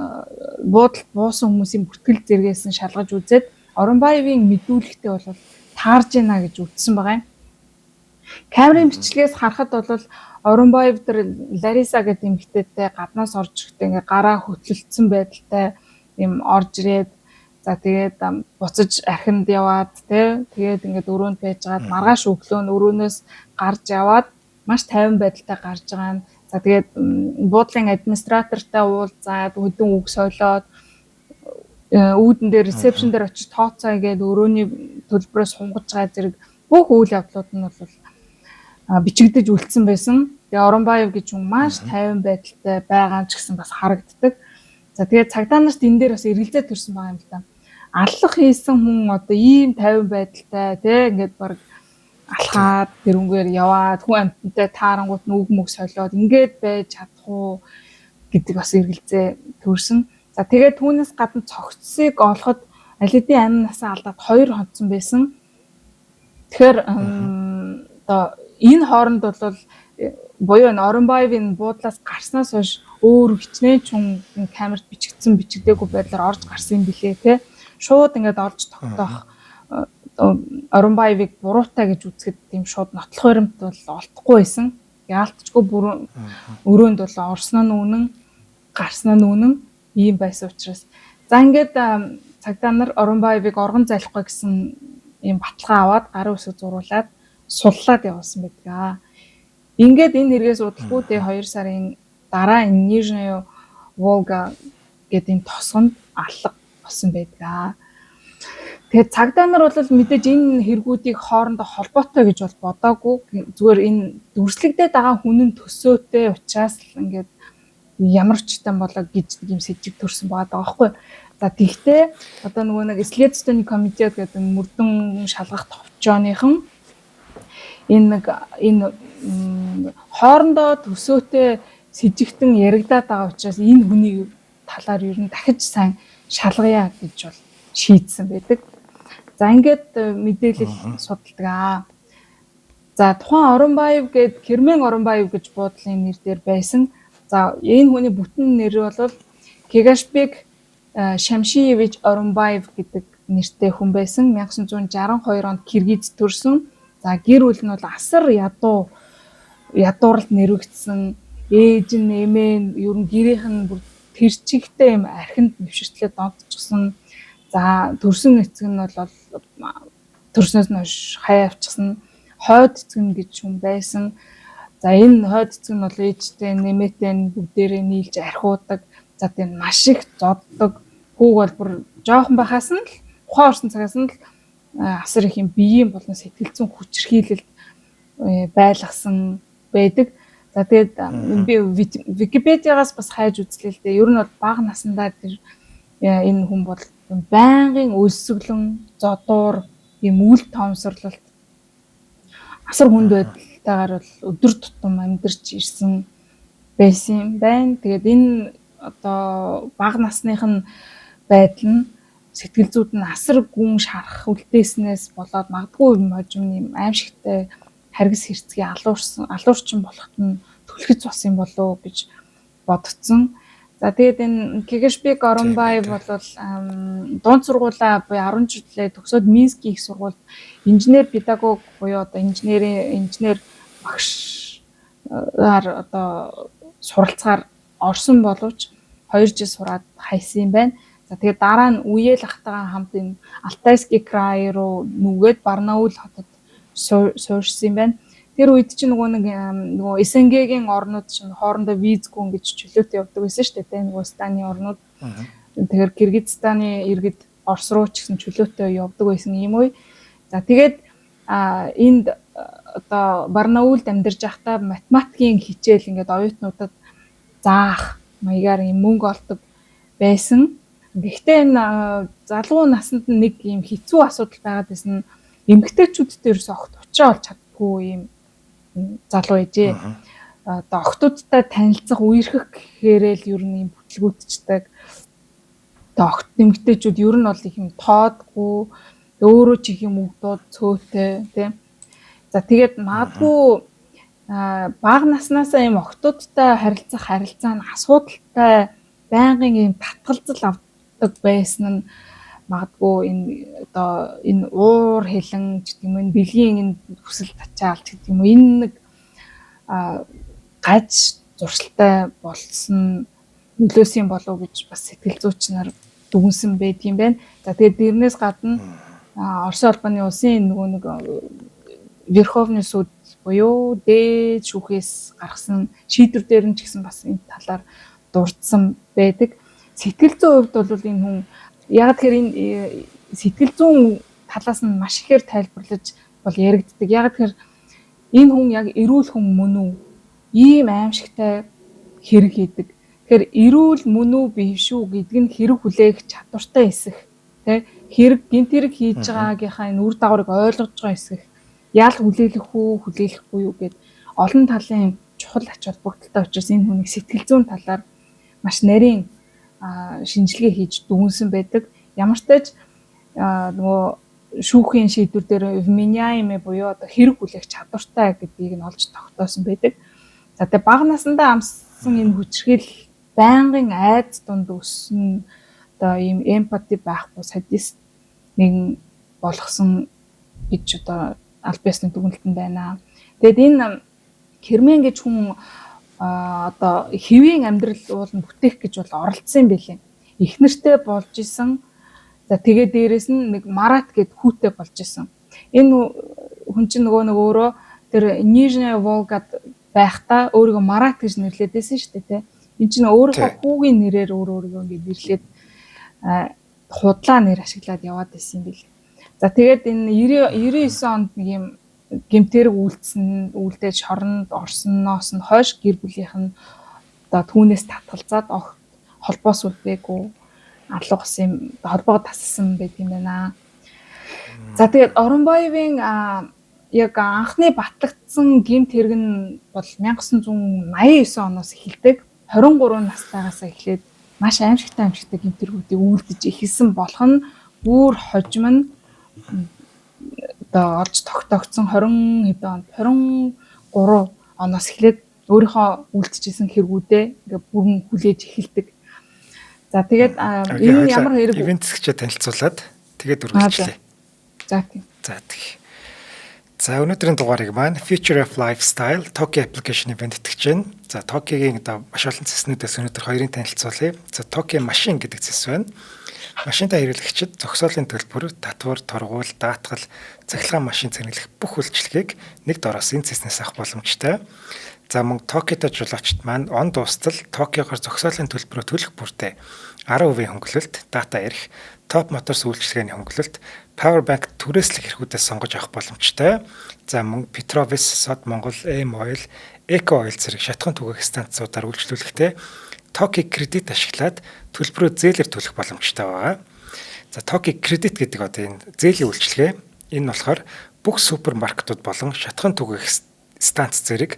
буудалд буусан хүмүүсийн бүртгэл зэргээс нь шалгаж үзээд Орунбаевын мэдүүлэгтэй бол таарж байна гэж үзсэн байгаа юм. Камерын бичлэгээс харахад бол Орунбаев тэр Лариса гэдэг эмэгтэйтэй гаднаас орж ирэхдээ ингээ гараа хөтлөлдсөн байдалтай юм орж ирээд за тэгээд буцаж архинд яваад тэ тэгээд ингээд өрөөнд байжгаад маргааш өглөө нь өрөөнөөс гарч яваад маш тайван байдалтай гарч байгаа нь. За тэгээд буудлын администратортай уулзаад хөдөн үг солиод үүдэн дээр ресепшн дээр очиж тооцоо хийгээд өрөөний төлбөрөө сунгаж байгаа зэрэг бүх үйл явдлууд нь бол бичигдэж үлдсэн байсан. Тэгээ Орунбаев гэж хүн маш тайван байдалтай байгаа ч гэсэн бас харагддаг. За тэгээд цагдаа нарт энэ дээр бас эргэлзээ төрсэн байгаа юм л да. Аллах хийсэн хүн одоо ийм тайван байдалтай тий ингээд баг алхаад тэрүүнгээр яваад хүн амьтантай таарангуут нь үг мөг солиод ингээд байж чадах уу гэдэг бас эргэлзээ төрсөн. За тэгээд түүнээс гадна цогцсыг олоход аль хэдийн амин насаа алдаад 2 хонцсон байсан. Тэгэхээр одоо энэ хооронд бол буюу энэ Орунбаевын буудлаас гарснаас хойш өөр хичнээн чун камерт бичигдсэн бичигдээгүй байдлаар орж гарсан юм билээ те. Шууд ингээд олж тогтоох Орунбаевыг буруутай гэж үзэхэд тийм шууд нотлох баримт бол олдохгүй байсан. Яалтчгүй бүрэн өрөөнд бол орсон нь үнэн, гарсан нь үнэн ийм байсан учраас. За ингээд цагдаа нар Орунбаевыг оргон зайлахгүй гэсэн ийм баталгаа аваад гарын үсэг зуруулад суллаад явуулсан байдаг. Ингээд энэ хэрэгээс удалгүй тэ 2 сарын дараа энэ Нижняя Волга гэдэг энэ тосгонд алга болсон байдаг. Тэгээд цагдаа нар бол мэдээж энэ хэрэгүүдийг хоорондоо холбоотой гэж бол бодоагүй. Зүгээр энэ дүрслэгдээд байгаа хүн нь төсөөтэй учраас л ингээд ямар ч юм болоо гэж нэг юм сэжиг төрсөн байгаа даа байхгүй. За тэгтээ одоо нөгөө нэг Следственный комитет гэдэг мөрдөн шалгах товчооныхан энэ нэг энэ хоорондоо төсөөтэй сэжигтэн яригадаад байгаа учраас энэ хүний талаар ер нь дахиж сайн шалгая гэж бол шийдсэн байдаг. За ингээд мэдээлэл судалдаг аа. За тухайн Орунбаев гээд Кермен Орунбаев гэж буудлын нэр дээр байсан. За энэ хүний бүтэн нэр бол Кегашбек Шамшиевич Орунбаев гэдэг нэртэй хүн байсан. 1962 онд Киргиз төрсэн. За гэр бүл нь бол асар ядуу ядууралд нэрвэгдсэн. Ээж нь, эмээ нь ер нь гэрийнх нь бүр тэр чигтээ юм архинд нэвширтлээ донтчихсон. За төрсөн эцэг нь бол төрснөөс нь хойш хаяа авчихсан. Хойд эцэг нь гэж хүн байсан. За энэ хойд эцэг нь бол ээжтэй нэмээтэй нь бүгдээрээ нийлж архиудаг. За тийм маш их зоддог. Хүүг бол бүр жоохон байхаас нь л ухаан орсон цагаас нь л асар их юм биеийн болон сэтгэл зүйн хүчирхийлэлд байлгасан байдаг. За тэгээд би Википедиагаас бас хайж үзлээ л дээ. Ер нь бол бага насндаа тэр энэ хүн бол байнгын өлсгөлэн, зодуур, ийм үл тоомсорлолт асар хүнд байдалтайгаар бол өдөр тутам амьдарч ирсэн байсан юм байна. Тэгээд энэ одоо бага насных нь байдал нь сэтгэл зүйд нь асар гүн шарах үлдээснээс болоод магадгүй хожим юм аимшигтай харгас хэрцгий алуурчин болоход нь түлхэц болсон юм болов уу гэж бодогдсон. За тэгээд энэ Кегешбек Оронбаев бол дунд сургуулаа буюу 10 жилээ төгсөөд Минскийн их сургуульд инженер педагог буюу одоо инженер багшаар одоо суралцгаар орсон боловч 2 жил сураад хайсан юм байна. За тэгээд дараа нь үеэл ахтайгаа хамт энэ Алтайский край руу нүгээд Барнаул хотод суурьсан юм байна. Тэр үед чинь нөгөө нэг нөгөө СНГ-гийн орнууд чинь хоорондоо визгүй ингэж чөлөөтэй явдаг байсан шүү дээ, тэ нөгөө станы орнууд. Тэгэхээр Киргизстаны иргэд Орос руу ч гэсэн чөлөөтэй явдаг байсан юм үе. За тэгээд энд одоо Барнаулд амьдарч байхдаа математикийн хичээл ингээд оюутнуудад заах маягаар юм мөнгө олдог байсан. Гэхдээ энэ залуу насанд нэг юм хэцүү асуудал байгаад байсан нь эмэгтэйчүүдтэй ерөөсөө огт уучраа олж чаддгүй юм залуу ээжээ. Одоо охтуудтай танилцах, үерхэх гэхээрээ л ер нь юм бүтлгүүтчдэг. Одоо огт эмэгтэйчүүд ер нь бол их юм тоодгүй, өөрөө ч их юм өгдүүд цөөтэй тийм. За тэгээд магадгүй бага наснаасаа юм охтуудтай харилцах харилцаа нь асуудалтай байнгын юм татгалзал авдаг байсан нь магадгүй энэ одоо энэ уур хилэн ч гэдэг юм энэ бэлгийн энэ хүсэл тачаал ч гэдэг юм уу энэ нэг гаж зуршилтай болсон нөлөөсөн болов уу гэж бас сэтгэл зүйч нар дүгнсэн байт юм байна. За тэгээд дэрнээс гадна Оросын холбооны улсын нөгөө нэг Верховны суд буюу дээд шүүхээс гаргасан шийдвэр дээр нь ч гэсэн бас энэ талаар дурдсан байдаг. Сэтгэл зүйн хувьд бол энэ хүн яг тэгэхээр энэ сэтгэл зүйн талаас нь маш ихээр тайлбарлаж бол яригддаг. Яг тэгэхээр энэ хүн яг эрүүл хүн мөн үү? Ийм аимшигтай хэрэг хийдэг. Тэгэхээр эрүүл мөн үү биш үү гэдг нь хэрэг хүлээх чадвартай эсэх, тэ хэрэг гинт хэрэг хийж байгаагийнхаа энэ үр дагаврыг ойлгож байгаа эсэх, яал хүлээлгэх үү, хүлээлгэхгүй юу гэд олон талын чухал ач холбогдолтой учраас энэ хүнийг сэтгэл зүйн талаар маш нарийн шинжилгээ хийж дүгнсэн байдаг. Ямар ч тач нөгөө шүүхийн шийдвэр дээр вменяемый буюу одоо хэрэг хүлээх чадвартай гэдгийг нь олж тогтоосон байдаг. За тэгээ бага насндаа амссан энэ хүчирхийлэл байнгын айдас дунд өссөн одоо ийм эмпати байхгүй садист нэгэн болгосон гэж одоо аль биесны дүгнэлтэнд байна. Тэгээд энэ Кермен гэж хүн одоо хэвийн амьдрал уул нь бүтээх гэж бол оролцсон юм билээ. Их нэртэй болж исэн. За тэгээ дээрэс нь нэг Марат гэд хүүтэй болж исэн. Энэ хүн чинь нөгөө нэг өөрөө тэр Нижняя Волгад байхдаа өөрийгөө Марат гэж нэрлэдэг байсан шүү дээ, тэ. Энд чинь өөрийнхөө хүүгийн нэрээр өөр өөрийгөө ингээд нэрлээд худлаа нэр ашиглаад яваад байсан юм билээ. За тэгээд энэ 99 онд нэг юм гэмтэрэг үйлдсэн үйлдэж шоронд орсноос нь хойш гэр бүлийнх нь одоо түүнээс татгалзаад огт холбоос үлдээгүй алга болсон юм холбоогоо тасалсан байт юм байна. За тэгээд Оронбаевын яг анхны батлагдсан гэмт хэрэг нь бол 1989 оноос эхэлдэг. 23 настайгаас эхлээд маш аимшигтай гэмт хэрэгүүдийг үйлдэж эхэлсэн болох нь бүр хожим нь одоо олж тогтоогдсон 20 хэдэн онд 23 оноос эхлээд өөрийнхөө үйлдчихсэн хэрэгүүдээ ингээ бүрэн хүлээж эхэлдэг. За тэгээд энэ нь ямар хэрэг ивент зэгчээ танилцуулаад тэгээд үргэлжлэе. За тийм. За тэг. За өнөөдрийн дугаарыг маань Future of Lifestyle Toki application event итгэж байна. За Toki-гийн одоо маш олон цэснүүдээс өнөөдөр хоёрын танилцуулъя. За Toki machine гэдэг цэс байна. Машинтай хэрэглэгчид зогсоолын төлбөр, татвар, торгууль, даатгал, цахилгаан машин цэнэглэх бүх үйлчилгээг нэг дороос энэ цэснээс авах боломжтой. За мөн Токиодо жолоочд маань он дуустал Токиогоор зогсоолын төлбөрөө төлөх бүртээ 10% хөнгөлөлт, дата эрх, Top Motors үйлчилгээний хөнгөлөлт, Power Bank түрээслэх эрхүүдээс сонгож авах боломжтой. За мөн Petrovis, Сод Монгол, M Oil, Eco Oil зэрэг шатахуун түгээх станцуудаар үйлчлүүлэхдээ Toki кредит ашиглаад төлбөрөө зээлээр төлөх боломжтой байгаа. За Toki кредит гэдэг одоо энэ зээлийн үйлчилгээ. Энэ нь болохоор бүх супермаркетууд болон шатахуун түгээх станц зэрэг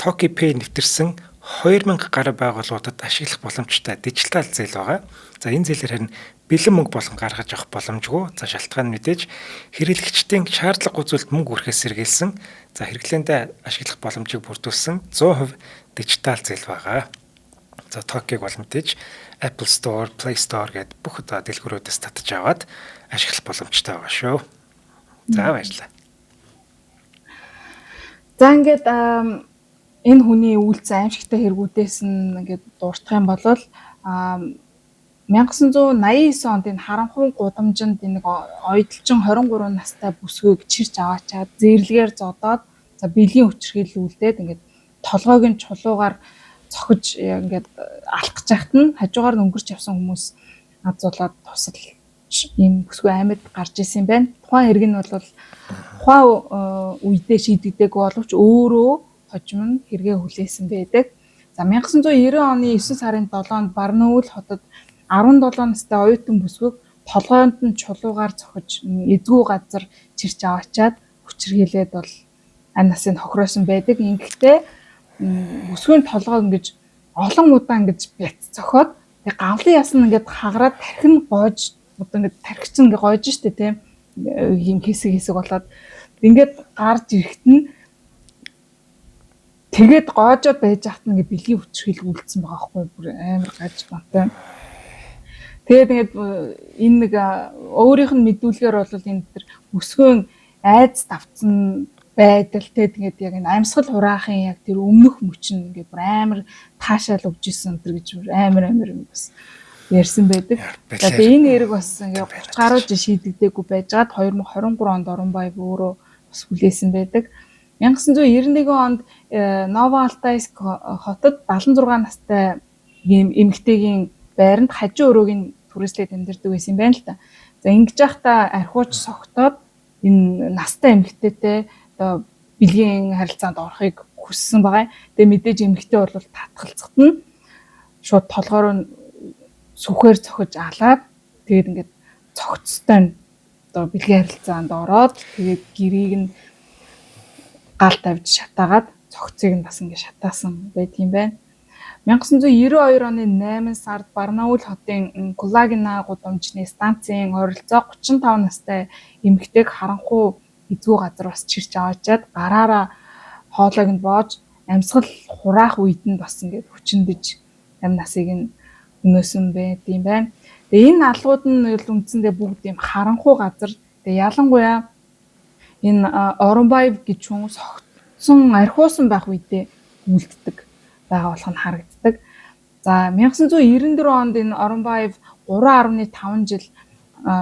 Toki Pay нэвтэрсэн 2000 гаруй байгууллагуудад ашиглах боломжтой дижитал зээл байгаа. За энэ зээлээр харин бэлэн мөнгө болгон гаргаж авах боломжгүй. За шалтгаан нь мэдээж хэрэглэгчдийн шаардлагагүй зүйлд мөнгө үрэхээс сэргийлсэн. За хэрэглээндээ ашиглах боломжийг бүрдүүлсэн 100% дижитал зээл байгаа. За Токиг бол мэдээж Apple Store, Play Store гэдэг бүх одоо дэлгүүрүүдээс татаж аваад ашиглах боломжтой байгаа шүү. За баярлалаа. За ингээд энэ хүний үйлдсэн аимшигтай хэрэгүүдээс нь ингээд дурдах юм бол 1989 онд энэ харанхуй гудамжинд нэг оёдолжин 23 настай бүсгүйг чирч аваачаад зэрлэгээр зодоод, за бэлгийн хүчирхийлүүлдээд ингээд толгойг нь чулуугаар цохиж ингээд алах гэж байхад нь хажуугаар нь өнгөрч явсан хүмүүс азуулаад тусалж ийм бүсгүй амьд гарч исэн юм байна. Тухайн хэрэг нь бол тухайн үедээ шийдэгдээгүй боловч өөрөө хожим нь хэрэгээ хүлээсэн байдаг. За 1990 оны 9 сарын 7-нд Барнаул хотод 17 настай оюутан бүсгүйг толгойд нь чулуугаар цохиж эзгүй газар чирч аваачаад хүчирхийлээд бол амь насыг хохироосон байдаг. Ингэхдээ бүсгүйн толгой ингэж олон удаа ингэж бяц цохиод тэг гавлын яс нь ингээд хагараад тархин гоож, одоо ингээд тархи чинь ингээд гоож штэ, тийм юм хэсэг хэсэг болоод ингээд гарч ирэхэд нь тэгээд гоожоод байж хат ингээд бэлгийн хүчирхийлэл үлдсэн байгаа байхгүй, бүр амар гаж бантай. Тэгээд ингээд энэ нэг өөрийнх нь мэдүүлгээр бол энэ тэр бүсгүйн айдас давтсан байдал те, тэгээд яг энэ амьсгал хураахын яг тэр өмнөх мөч нь ингээд бүр амар таашаал өгж исэн тэр гэж амар амар юм бас ярьсан байдаг. За тэгээд энэ хэрэг бас ингээд 30 гаруй жил шийдэгдээгүй байжгаад 2023 онд Оронбаев өөрөө бас хүлээсэн байдаг. 1991 онд Новоалтайск хотод 76 настай эмэгтэйгийн байранд хажуу өрөөг нь түрээслээд амьдардаг байсан юм байна л та. За ингэж байхдаа архиуч согтоод энэ настай эмэгтэйтэй одоо бэлгийн харилцаанд орохыг хүссэн байгаа. Тэгээ мэдээж эмэгтэй бол татгалзахад нь шууд толгоор нь сүхээр цохиж алаад, тэгээд ингээд цогцтой нь одоо бэлгийн харилцаанд ороод, тэгээд гэрийг нь гал тавьж шатаагаад цогцыг нь бас ингээд шатаасан байдаг юм байна. 1992 оны 8 сард Барнаул хотын Кулагина гудамжны станцын ойролцоо 35 настай эмэгтэйг харанхуй эзгүй газар бас чирч аваачаад гараараа хоолойг нь боож амьсгал хураах үед нь бас ингээд хүчиндэж амь насыг нь өнөөсөн байд юм байна. Тэгээ энэ алгууд нь бол үндсэндээ бүгд юм харанхуй газар. Тэгээ ялангуяа энэ Оронбаев гэж хүн согтсон архиусан байх үедээ үлддэг байгаа болох нь харагддаг. За 1994 онд энэ Оронбаев 3.5 жил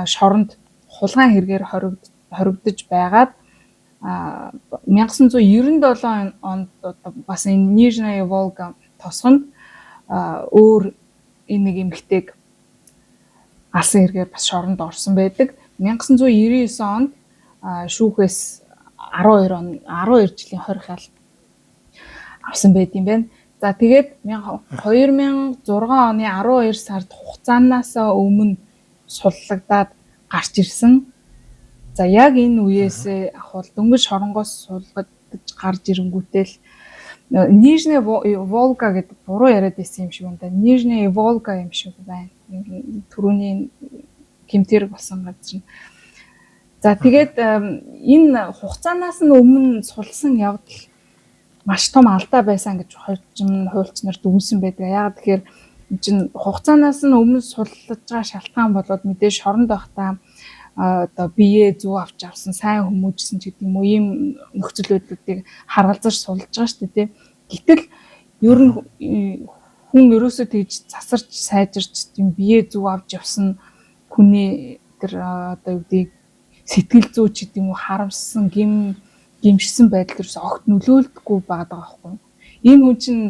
шоронд хулгайн хэрэгээр хоригдож байгаад 1997 онд бас энэ Нижняя Волга тосгонд өөр энэ нэг эмэгтэйг алсан хэрэгээр бас шоронд орсон байдаг. 1999 онд шүүхээс 12 он 12 жилийн 20 хял авсан байд юм байна. За тэгээд 2006 оны 12 сард хугацаанаас өмнө суллагдаад гарч ирсэн. За яг энэ үеэсээ ахвал дөнгөж шоронгоос суллагдаж гарч ирэнгүүтэл Нижняя Волга гэдэг буруу яриад байсан юм шиг байна да. Нижняя Волга юм шиг байна. Түрүүний гэмтэрэг болсон газар нь. За тэгээд энэ хугацаанаас нь өмнө сулсан явдал маш том алдаа байсан гэж хожим хуульч нар дүгнсэн байдаг. Яг тэгэхээр энэ чинь хугацаанаас нь өмнө суллаж байгаа шалтгаан болоод мэдээж шоронд байхдаа одоо биеэ зөв авч авсан, сайн хүмүүжсэн ч гэдэг юм уу, ийм нөхцөл байдлуудыг харгалзаж сулж байгаа шүү дээ, тий. Гэтэл ер нь хүн ерөөсөө тэгж засарч сайжирч тийм биеэ зөв авч явсан хүний тэр одоо юу гэдгийг сэтгэл зүй ч гэдэг юм уу харамссан гимшсэн байдал ерөөсөө огт нөлөөлдөггүй байгаа байхгүй. Энэ хүн чинь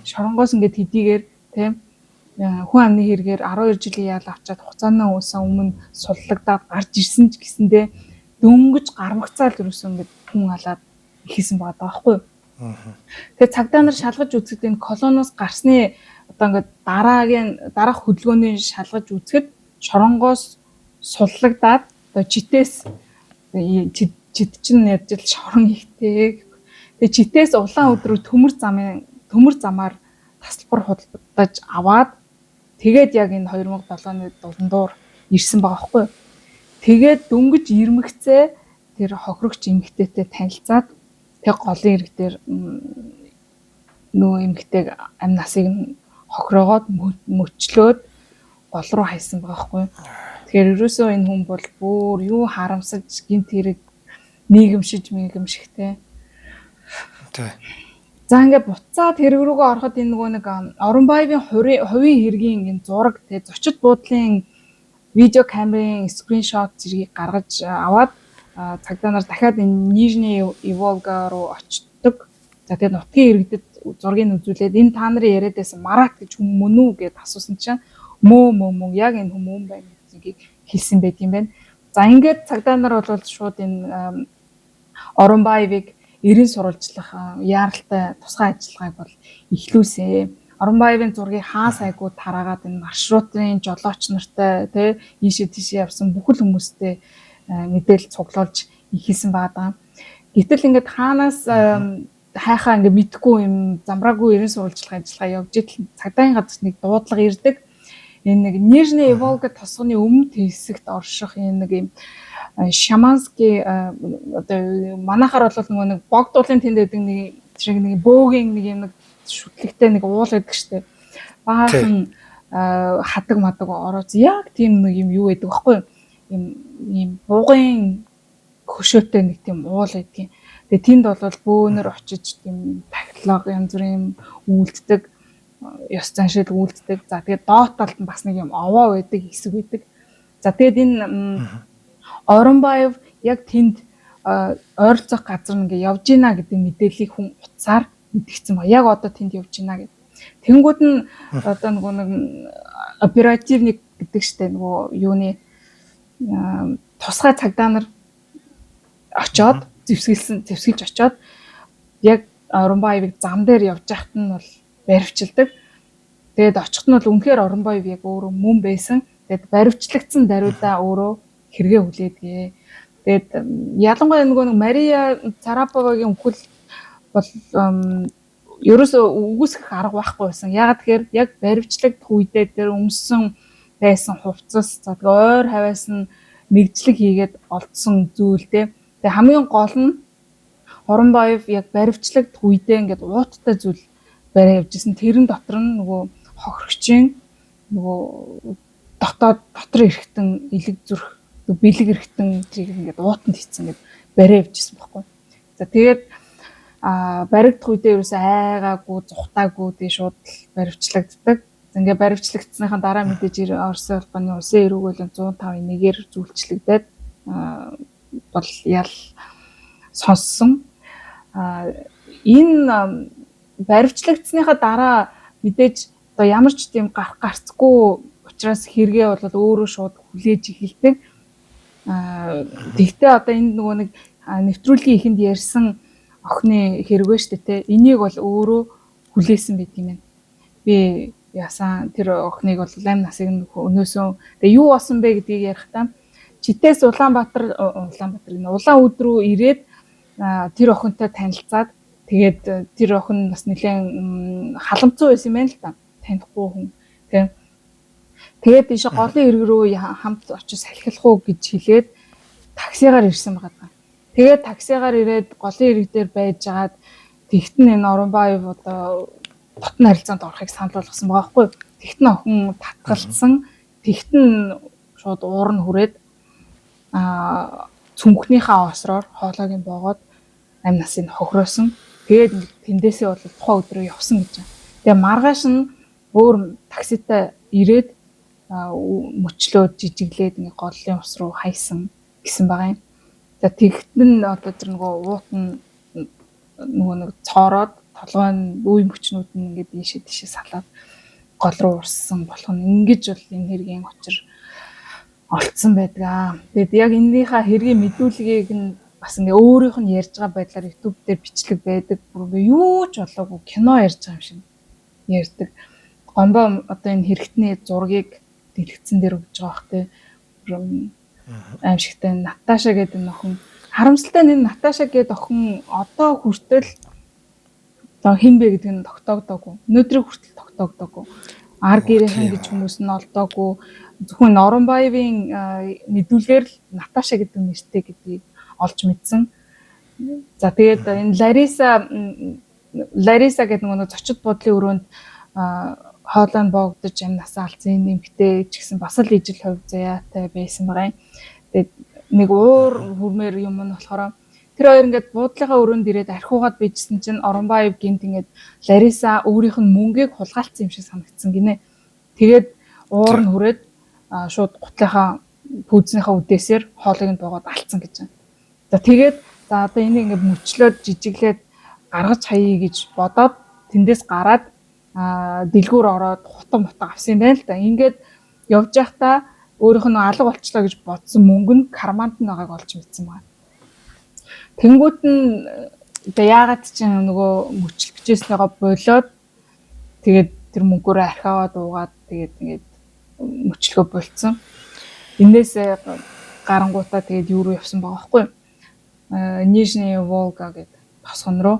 шоронгоос ингээд хэдийгээр тийм хүн амны хэрэгээр 12 жилийн ял авчаад хугацааны өмнө суллагдаад гарч ирсэн ч гэсэндээ дөнгөж гармагцаал ерөөсөө ингээд хүн алаад ихсэн байгаа байхгүй. Тэгээ цагдаа нар шалгаж үзэхэд энэ колоноос гарсны одоо ингээд дараагийн дараах хөдөлгөөний шалгаж үзэхэд шоронгоос суллагдаад одоо читээс чит чинь ядж л шорон ихтэй. Тэгээ читээс улаан өдрөө төмөр замаар тасалбар худалдаж аваад тэгээд яг энэ 2007 оны дундуур ирсэн байгаа байхгүй юу. Тэгээд дөнгөж ирмэгцээ тэр хохирогч эмэгтэйтэй танилцаад тэг голын ирэг дээр нөгөө эмэгтэйг амь насыг нь хохироогоод мөчлөөд гол руу хайсан байгаа байхгүй юу. Тэгэхээр ерөөсөө энэ хүн бол бүр юу харамсаж гинт хэрэг нийгэмшиж мийгэмшихтэй. Тий. За ингээд буцаад хэрэг рүүгээ ороход энэ нөгөө нэг Оронбаевын хувийн хэргийн энэ зураг те зочид буудлын видео камерын скриншот зэргийг гаргаж аваад цагдаа нар дахиад энэ Нижний Иволга руу очдог. За тэгээд нутгийн иргэдэд зургийг үзүүлээд энэ та нарын яриад байсан Марат гэж хүн мөн үү гэд асуусан чинь мөө мөө мөн яг энэ хүн мөн байна гэдгийг хэлсэн байт юм байна. За ингээд цагдаа нар бол шууд энэ Оронбаевыг эрен сурвалжлах яаралтай тусгай ажиллагааг бол эхлүүлсэн. Оронбаевын зургийг хаа сайгүй тараагаад энэ маршрутын жолооч нартай тий ийшээ тийшээ явсан бүхэл хүмүүстэй мэдээлэл цуглуулж эхэлсэн байгаа. Гэтэл ингээд хаанаас хайхаа ингээд мэдхгүй юм замраагүй эрен сурвалжлах ажиллагаа явж идэл цагдаагийн газар нэг дуудлага ирдэг. Энэ нэг Нижний Волга тосгоны өмнөд хэсэгт орших энэ нэг юм шаманский одоо манайхаар бол нөгөө нэг богдуулын тэнд байдаг нэг шиг нэг бөөгийн нэг юм нэг шүтлэгтэй нэг уул байдаг штэ. Баахан хадаг мадаг орооц яг тийм нэг юм юу байдаг байхгүй юу? Юм ийм буугын хөшөөтэй нэг тийм уул байдгийн. Тэгээ тэнд бол бөөнөр очиж тийм тахилга янз бүрийн юм үйлддэг, ёс заншил үйлддэг. За тэгээд доод талд нь бас нэг юм овоо байдаг, хэсэг байдаг. За тэгээд энэ Оронбаев яг тэнд ойролцоох газар ингээ явж гинэ гэдэг мэдээллийг хүн утсаар мэдгдсэн ба. Яг одоо тэнд явж гинэ гэдэг. Тэнгүүд нь одоо нөгөө нэг оперативник гэдэг штэ нөгөө юуны тусгай цагдаа нар очоод зэвсгэлж очоод яг Оронбаевыг зам дээр явж байхад нь бол баривчилдаг. Тэгээд очихт нь бол үнэхээр Оронбаев яг өөрөө мөн байсан. Тэгээд баривчлагдсан даруйдаа өөрөө хэрэгээ хүлээдгээ. Тэгээд ялангуяа нөгөө нэг Мария Цараповагийн үхэл бол ерөөсөө үгүйсгэх арга байхгүй байсан. Яагаад тэгэхээр яг баривчлагдах үедээ тэр өмссөн байсан хувцас за тэгээ ойр хавиас нь нэгжлэг хийгээд олдсон зүйл те. Тэгээ хамгийн гол нь Оронбаев яг баривчлагдах үедээ ингээд ууттай зүйл бариа явж исэн. Тэрэн дотор нь нөгөө хохирогчийн нөгөө дотоод дотор эрэхтэн элэг зүрх бэлэг эрэхтэн тэрийг ингээд уутанд хийцэн ингээд бариа явж исэн байхгүй. За тэгээд баригдах үедээ ерөөсөө айгаагүй, зүхтаагүй тэгээ шууд л баривчлагддаг. Ингээ баривчлагдсныхаа дараа мэдээж Оросын холбооны улсын эрүүг хуулийн 105-ын 1-ээр зүйлчлэгдээд бол ял сонссон. Энэ баривчлагдсныхаа дараа мэдээж одоо ямар ч тийм гарах гарцгүй учраас хэрэгээ бол өөрөө шууд хүлээж эхэлдэг. Тэгтээ одоо энд нөгөө нэг нэвтрүүлгийн эхэнд ярьсан охины хэрэг вэ штэ те. Энийг бол өөрөө хүлээсэн байт юм байна. Би яасан тэр охиныг бол амь насыг нь өнөөсөн. Тэгээ юу болсон бэ гэдгийг ярихдаа Читээс Улаанбаатар Улаанбаатар гэнэ улаан үд рүү ирээд тэр охинтой танилцаад тэгээд тэр охин бас нэлээд халамцуу байсан юм байна л та. Танихгүй хүн. Тэ. Тэгээд тийш голын эрэг рүү хамт очиж салхилах уу гэж хэлээд таксигаар ирсэн байгаа. Тэгээд таксигаар ирээд голын эрэг дээр байжгаад тэгтэн энэ Оронбаев одоо дотны харилцаанд орохыг санал болгосон байгаа байхгүй. Тэгтэн охин татгалцсан. Тэгтэн шууд уур нь хүрээд цүнхнийхээ осроор хоолойг нь боогоод амь насыг хохироосон. Тэгээд тэндээсээ бол тухайн өдрөө явсан гэж байна. Тэгээ маргааш нь өөр такситай ирээд Мөчлөө жижиглээд ингээ голлын ус руу хайсан гэсэн байгаа юм. За, тэгт нь одоо тэр нөгөө уут нь нөгөө нэг цоороод, толгой нь, үе мөчнүүд нь ингээд ийшээ тийшээ салаад гол руу урссан болох нь ингэж бол энэ хэргийн учир олцсон байдаг аа. Тэгэд яг энэнийхээ хэргийн мэдүүлгийг нь бас ингээ өөрийнх нь ярьж байгаа байдлаар YouTube дээр бичлэг байдаг. Бүр ингээ юу ч болоогүй кино ярьж байгаа юм шиг ярьдаг. Гомбо одоо энэ хэрэгтний зургийг дэлгэцэн дээр өгж байгаа бах те. Аимшигтай Наташа гэдэг нөхөн, харамсалтай нь энэ Наташа гэдэг охин одоо хүртэл одоо хэн бэ гэдэг нь тогтоогдоогүй. Өнөөдрийн хүртэл тогтоогдоогүй. Ар гэрийнхэн гэж хүмүүс нь олдоогүй. Зөвхөн Оронбаевын мэдүүлгээр л Наташа гэдэг нэртэй гэдгийг олж мэдсэн. За, тэгээд энэ Лариса гэдэг нөгөө зочид буудлын өрөөнд хоолой нь боогдож амь насаа алдсан энэ эмэгтэй ч гэсэн бас л ижил хувь заяатай байсан байгаа юм. Тэгээд нэг уур хүрмээр юм нь болохоор тэр хоёр ингээд буудлынхаа өрөөнд ирээд архиугаад байжсэн чинь Оронбаев гинт ингээд Лариса өөрийнх нь мөнгийг хулгайлцсан юм шиг санагдсан гинэ. Тэгээд уур нь хүрээд шууд гутлынхаа пүүзнийхаа үдээсээр хоолойг нь боогоод алдсан гэж байна. За, тэгээд за одоо энийг ингээд мөчлөөд жижиглээд гаргаж хаяя гэж бодоод тэндээс гараад дэлгүүр ороод хутга мутга авсан юм байна л да. Ингээд явж байхдаа өөрийнх нь алга болчлоо гэж бодсон мөнгө нь карманд нь байгааг олж мэдсэн байна. Тэнгүүд нь одоо яагаад ч нөгөө мөчлөх гэжсэнийгоо болоод, тэгээд тэр мөнгөөрөө архиаваа дуугаад, тэгээд ингээд мөчлөгөө болцсон. Энээс гарангуудаа тэгээд юу руу явсан байгаа байхгүй юу? Нижний Волга гэдэг тосгон руу.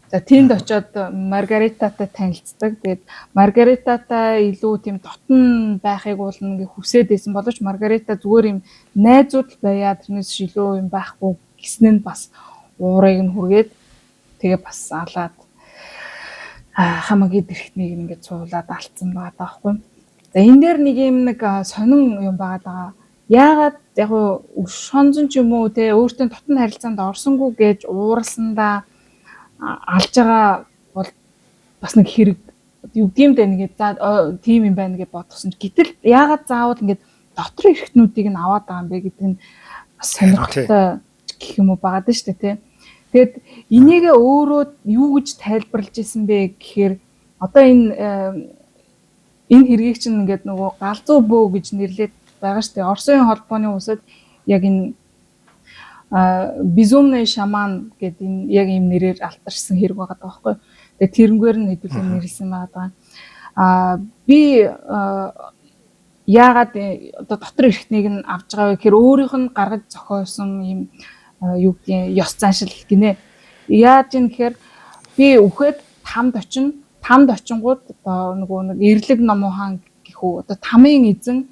За, тэнд очиод Маргаритатай танилцдаг. Тэгээд Маргаритатай илүү тийм дотн байхыг бол ингээ хүсээд байсан боловч Маргарита зүгээр юм найзууд л байя, тэрнээс илүү юм байхгүй гэсэн нь бас уурыг нь хүргээд, тэгээ бас алаад хамагийн дэрхтнийг ингээд цуулаад алдсан байгаа даахгүй. За, энэ дээр нэг юм нэг сонин юм байгаа даа. Яагаад яг уу шонзон ч юм уу те өөртөө дотн харилцаанд орсонгүй гэж ууралсандаа алж байгаа бол бас нэг хэрэг юу гэм дээ, нэгэ за тийм юм байна гэж бодсон ч гэтэл яагаад заавал ингээд дотор эрхтнүүдийг нь аваад байгаа юм бэ гэдэг нь бас сонирхолтой гэх юм уу байгаа даа шүү дээ тий. Тэгээд энийгээ өөрөө юу гэж тайлбарлаж исэн бэ гэхээр одоо энэ хэргийг чинь ингээд нөгөө галзуу бөө гэж нэрлээд байгаа шүү дээ. Оросын холбооны улсад яг энэ безумный шаман гэдэг энэ яг ийм нэрээр алтарсан хэрэг байгаа байхгүй. Тэгээ тэрнгээр нь хэдүүлээ нэрлсэн байгаа. Би яагаад одоо дотор эрхтнийг нь авч байгаа вэ гэхээр өөрийнх нь гаргаж зохиосон ийм юу гэдгийг ёс заншил гинэ. Яаж юм гэхээр би үхээд тамд очино. Тамд очингууд одоо нөгөө нэг эрлэг номуухан гэх үү, одоо тамын эзэн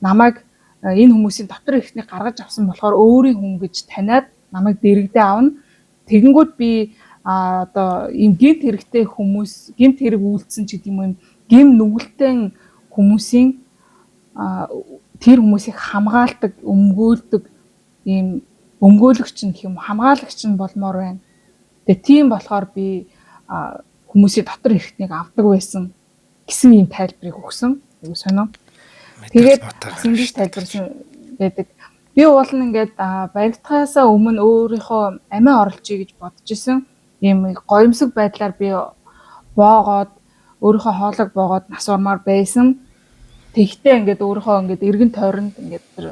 намайг энэ хүмүүсийн дотор эрхтнийг гаргаж авсан болохоор өөрийн хүн гэж таниад намайг дэрэгдээ авна. Тэгэнгүүт би одоо ийм гэмт хэрэгтэй хүмүүс, гэмт хэрэг үйлдсэн ч гэдэг юм уу, юм гэм нүгэлтэн хүмүүсийн тэр хүмүүсийг хамгаалдаг, өмгөөлдөг ийм өмгөөлөгч нь гэх юм уу, хамгаалагч нь болмоор байна. Тэгээ тийм болохоор би хүмүүсийн дотор эрхтнийг авдаг байсан гэсэн ийм тайлбарыг өгсөн. Айгуу сонио. Тэгээд бас ингэж тайлбарласан байдаг. Би уул нь ингээд баригдахаасаа өмнө өөрийнхөө амиа оруулчихъя гэж бодож исэн. Ийм гоёмсог байдлаар би боогоод, өөрийнхөө хоолойг боогоод нас ормоор байсан. Тэгтээ ингээд өөрийнхөө ингээд эргэн тойронд ингээд тэр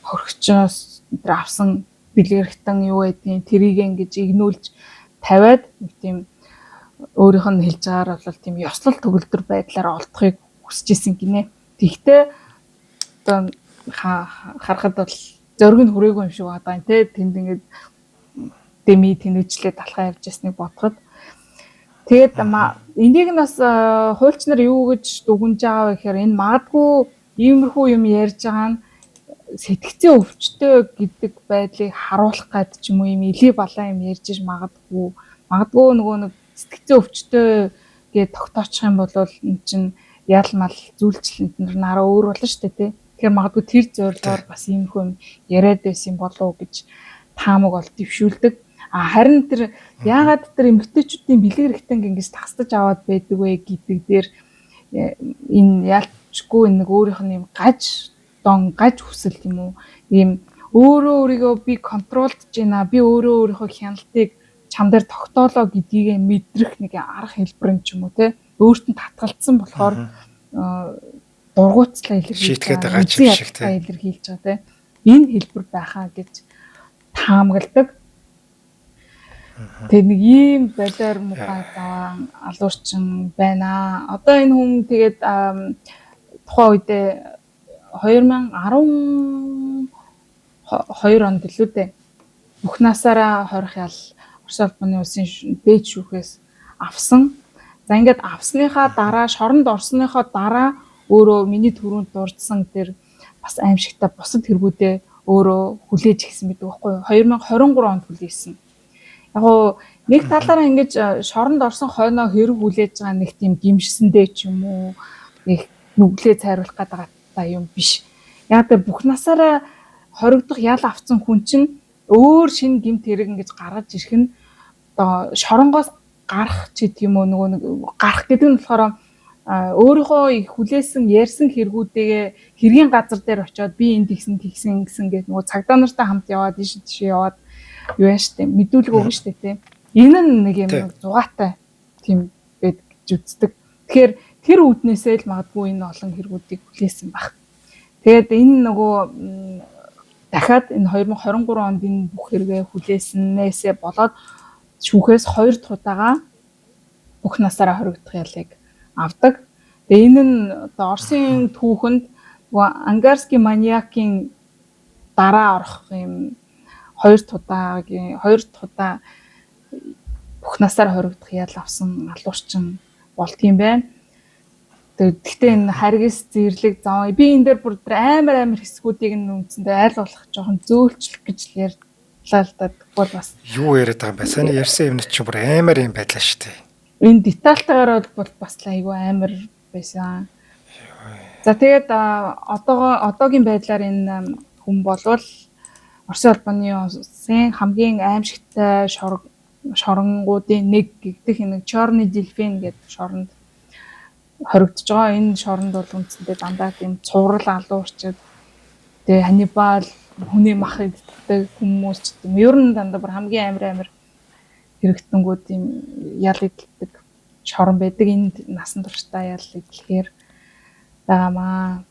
хөрөгчөөс тэр авсан бэлгэрхтэн юу гэдгийг тэрийг ингэж игнүүлж тавиад нэг тийм өөрийнх нь хэлж байгаагаар бол тийм ёслол төгөлдөр байдлаар олдохыг хүсэж исэн гинэ. Тэгтээ одоо харахад бол зориг нь хүрээгүй юм шиг байгаа юм те. Тэнд ингээд дэми тэнүүчлээ талхаа явж ясныг бодоход. Тэгээд энийг нь бас хуульч нар юу гэж дүгнж байгаа вэ гэхээр энэ магадгүй иймэрхүү юм ярьж байгаа нь сэтгцэн өвчтөй гэдэг байдлыг харуулах гад ч юм уу, юм илий балаа юм ярьж иж магадгүй. Магадгүй нөгөө нэг сэтгцэн өвчтөй гэж тогтоочих юм бол эн чинь ял мал зүйлчлэнт нараа өөр болно шүү дээ тий. Тэгэхээр магадгүй тэр зорилгоор бас иймэрхүү юм яриад байсан болов уу гэж таамаг бол дэвшүүлдэг. А харин тэр яагаад тэр эмэгтэйчүүдийн бэлэг хэрэгтэн ингэж тасдаж аваад байдаг вэ гэдэг дээр энэ ял боловчгүй нэг өөрийнх нь юм гаж дон гаж хүсэл юм уу ийм өөрөө өөрийгөө би контролдож байна, би өөрөө өөрийнхөө хяналтыг чам дээр тогтоолоо гэдгийг мэдрэх нэг арга хэлбэр юм ч юм уу те, өөрт нь татгалцсан болохоор дургуутслаа илэрхийлж байгаа юм шиг те, илэрхийлж байгаа те, энэ хэлбэр байхаа гэж таамагладаг. Тэгээ нэг ийм болоор мухай заваа алуурчин байна. Одоо энэ хүн тэгээд тухайн үедээ 2012 онд илүү дээ бүх насаараа хорих ял Орос улбаны улсын дээд шүүхээс авсан. За ингээд авсныхаа дараа, шоронд орсныхоо дараа өөрөө миний түрүүнд дурдсан тэр бас аимшигтай бусад хэрэгүүдээ өөрөө хүлээж ирсэн байдаг байхгүй юу? 2023 онд хүлээсэн. Яг гоо нэг талаараа ингэж шоронд орсон хойноо хэрэг хүлээж байгаа нэг тийм гимшсэндээ ч юм уу нэг нүглээ цайруулах гэдэг юм биш. Яг тэр бүх насаараа хоригдох ял авсан хүн чинь өөр шинэ гэмт хэрэг ингэж гаргаж ирэх нь одоо шоронгоос гарах ч гэдэг юм уу, нөгөө нэг гарах гэдэг нь болохоор өөрийнхөө хүлээсэн ярьсан хэрэгүүдээ хэргийн газар дээр очиод би энд тэгсэн тэгсэн гэсэн гээд нөгөө цагдаа нартай хамт яваад ийш тийш яваад юу яа штэ мэдүүлэг өгнө штэ тий. Энэ нь нэг юм зугаатай тийм байд гэж үздэг. Тэгэхээр тэр үүднээсээ л магадгүй энэ олон хэрэгүүдийг хүлээсэн баг. Тэгээд энэ нөгөө дахиад энэ 2023 онд энэ бүх хэрэгээ хүлээснээсээ болоод шүүхээс 2 дахь удаага бүх насаараа хоригдох ялыг авдаг. Тэгээ энэ нь одоо Оросын түүхэнд нөгөө Ангарский маньякийн дараа орох юм 2 дахь удаа бүх насаар хоригдох ял авсан алуурчин болдгийм байна. Тэгэхдээ энэ харгас зэрлэг зам би энэ дээр бүр амар хэсгүүдийг нь үндсэндээ айл болох жоохон зөөлчлөх гэж л ярьлаа л да. Тэгвэл бас юу яриад байгаа юм бэ? Сайн ярьсан юм чинь бүр амар юм байлаа шүү дээ. Энэ детальтайгаар бол бас л айгүй амар байсан. За тэгээд одоогийн байдлаар энэ хүн болвол Оросын холбооны улсын хамгийн аимшигтай шоронгуудын нэг гэгдэх нэг Чорны Дельфин гэдэг шоронд хоригдож байгаа. Энэ шоронд бол үндсэндээ дандаа тийм цуврал алуурчид, тэгээ Ханнибал хүний мах иддэг хүмүүс ч гэдэм. Ер нь дандаа бүр хамгийн амар хэрэгтэнгүүд юм ял идэлдэг шорон байдаг. Энд насан туршдаа ял идлэхээр байгаамаа.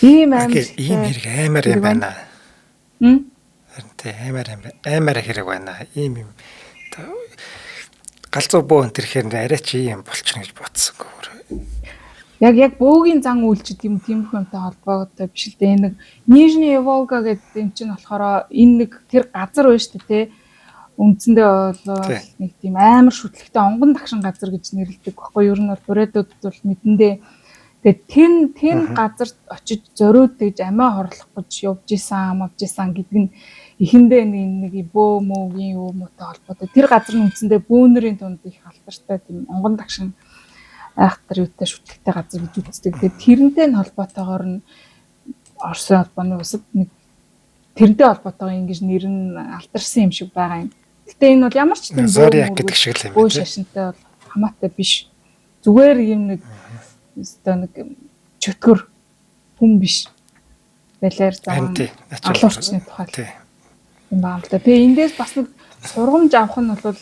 Ийм амар ийм хэрэг амар юм байна. Харин тий амар хэрэг байна. Ийм юм галзуу бөө энэ тэрхээр арай чи юм болчихно гэж бодсонгүй. Яг бөөгийн зан үйлчд юм тиймэрхүү юмтай холбоотой биш л дээ. Энэ нэг Нижний Волга гэдэг юм чинь болохоор энэ нэг тэр газар байна шүү дээ тий. Үндсэндээ бол нэг тийм амар шүтлэгтэй онгон дагшин газар гэж нэрлэдэг баггүй. Ер нь бол бурайдууд бол мэдэндээ. Тэгээд тэн газарт очиж зориуд тэгж амиа хорлох гэж явж исэн гэдэг нь эхэндээ нэг бөө мөөгийн юу муутай холбоотой. Тэр газар нь үндсэндээ бөөнөрийн тунд их алдартай тийм онгон дагшин айхтар юутай шүтлэгтэй газар гэж үздэг. Тэгээд тэрнтэй нь холбоотойгоор нь Оросын холбооны улсад нэг тэрнтэй холбоотойгоор ингэж нэр нь алдарсан юм шиг байгаа юм. Гэтэ энэ бол ямар ч тийм Зодиак гэдэг шиг л юм байна. Бөө шашинтай бол хамаатай биш. Зүгээр юм нэг өстой нэг чөтгөр хүн биш. Балиар зам алуурчны тухай юм байна л да. Тэгээ эндээс бас нэг сургамж авах нь бол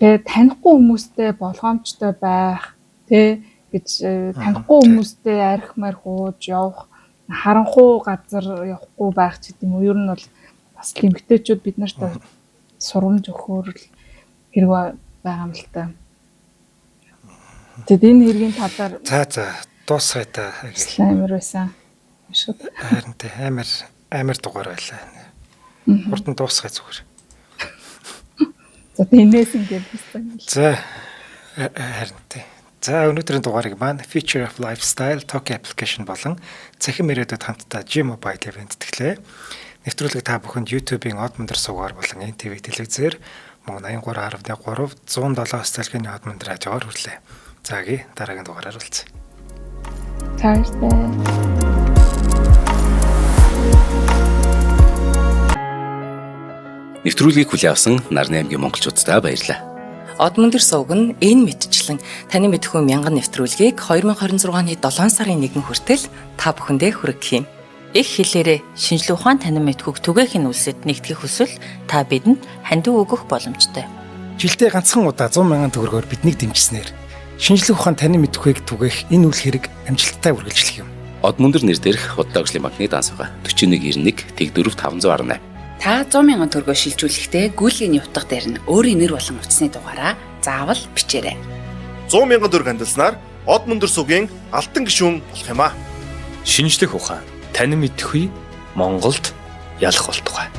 тэгээ танихгүй хүмүүстэй болгоомжтой байх тэ гэж танихгүй хүмүүстэй арх марх ууж явах, харанхуй газар явахгүй байх ч гэдэм үү. Ер нь бол бас эмгтээчүүд бид нарт сургамж өгөхөөр л хэрэг байгаа юм л та. Тэгэд энэ хэргийн талаар за дуусгая та. Амар байсан. Харин тий амар дугаар байлаа. Хурдан дуусгая зүгээр. За тэнээс ингээд бистэн. За харин тий. За өнөөдрийн дугаарыг маань Feature of Lifestyle Talk application болон цахим ирээдүйд хамтдаа G Mobile event тэтгэлээ. Нэвтрүүлэг та бүхэнд YouTube-ийн Од Мөндөр сувгаар болон NTV телевизээр мөн 83.3 107 сталгийн Од Мөндөр радиогоор хүрлээ. За гээ дараагийн дугаараар уулзъя. Баярлалаа. Нэвтрүүлгийг хүлээн авсан Нарны аймгийн монголчууддаа баярлалаа. Од мөндөр сувг нь энэ мэтчлэн таны мэдхүй мянган нэвтрүүлгийг 2026 оны 7 сарын 1 хүртэл та бүхэндээ хүргэх юм. Их хэлээрээ шинжлэх ухаан танин мэдхүйг түгээх нь үлсэд нэгтгэх хүсвэл та бидэнд хандив өгөх боломжтой. Жилдээ ганцхан удаа 100 мянган төгрөгөөр биднийг дэмжсэнээр шинжлэх ухаан танин мэдхүйг түгээх энэ үл хэрэг амжилттай үргэлжлэх юм. Од мөндөр нэр дээрх Худалдаа хөгжлийн банкны данс байгаа. 4191 Тэг4 518. Та 100 мянган төгрөгөөр шилжүүлэхдээ гүйлгээний утга дээр нь өөрийн нэр болон утасны дугаараа заавал бичээрэй. 100 мянган төгрөг хандилснаар Од мөндөр сувгийн алтан гишүүн болох юм аа. Шинжлэх ухаан танин мэдхүй Монголд ялах болтугай.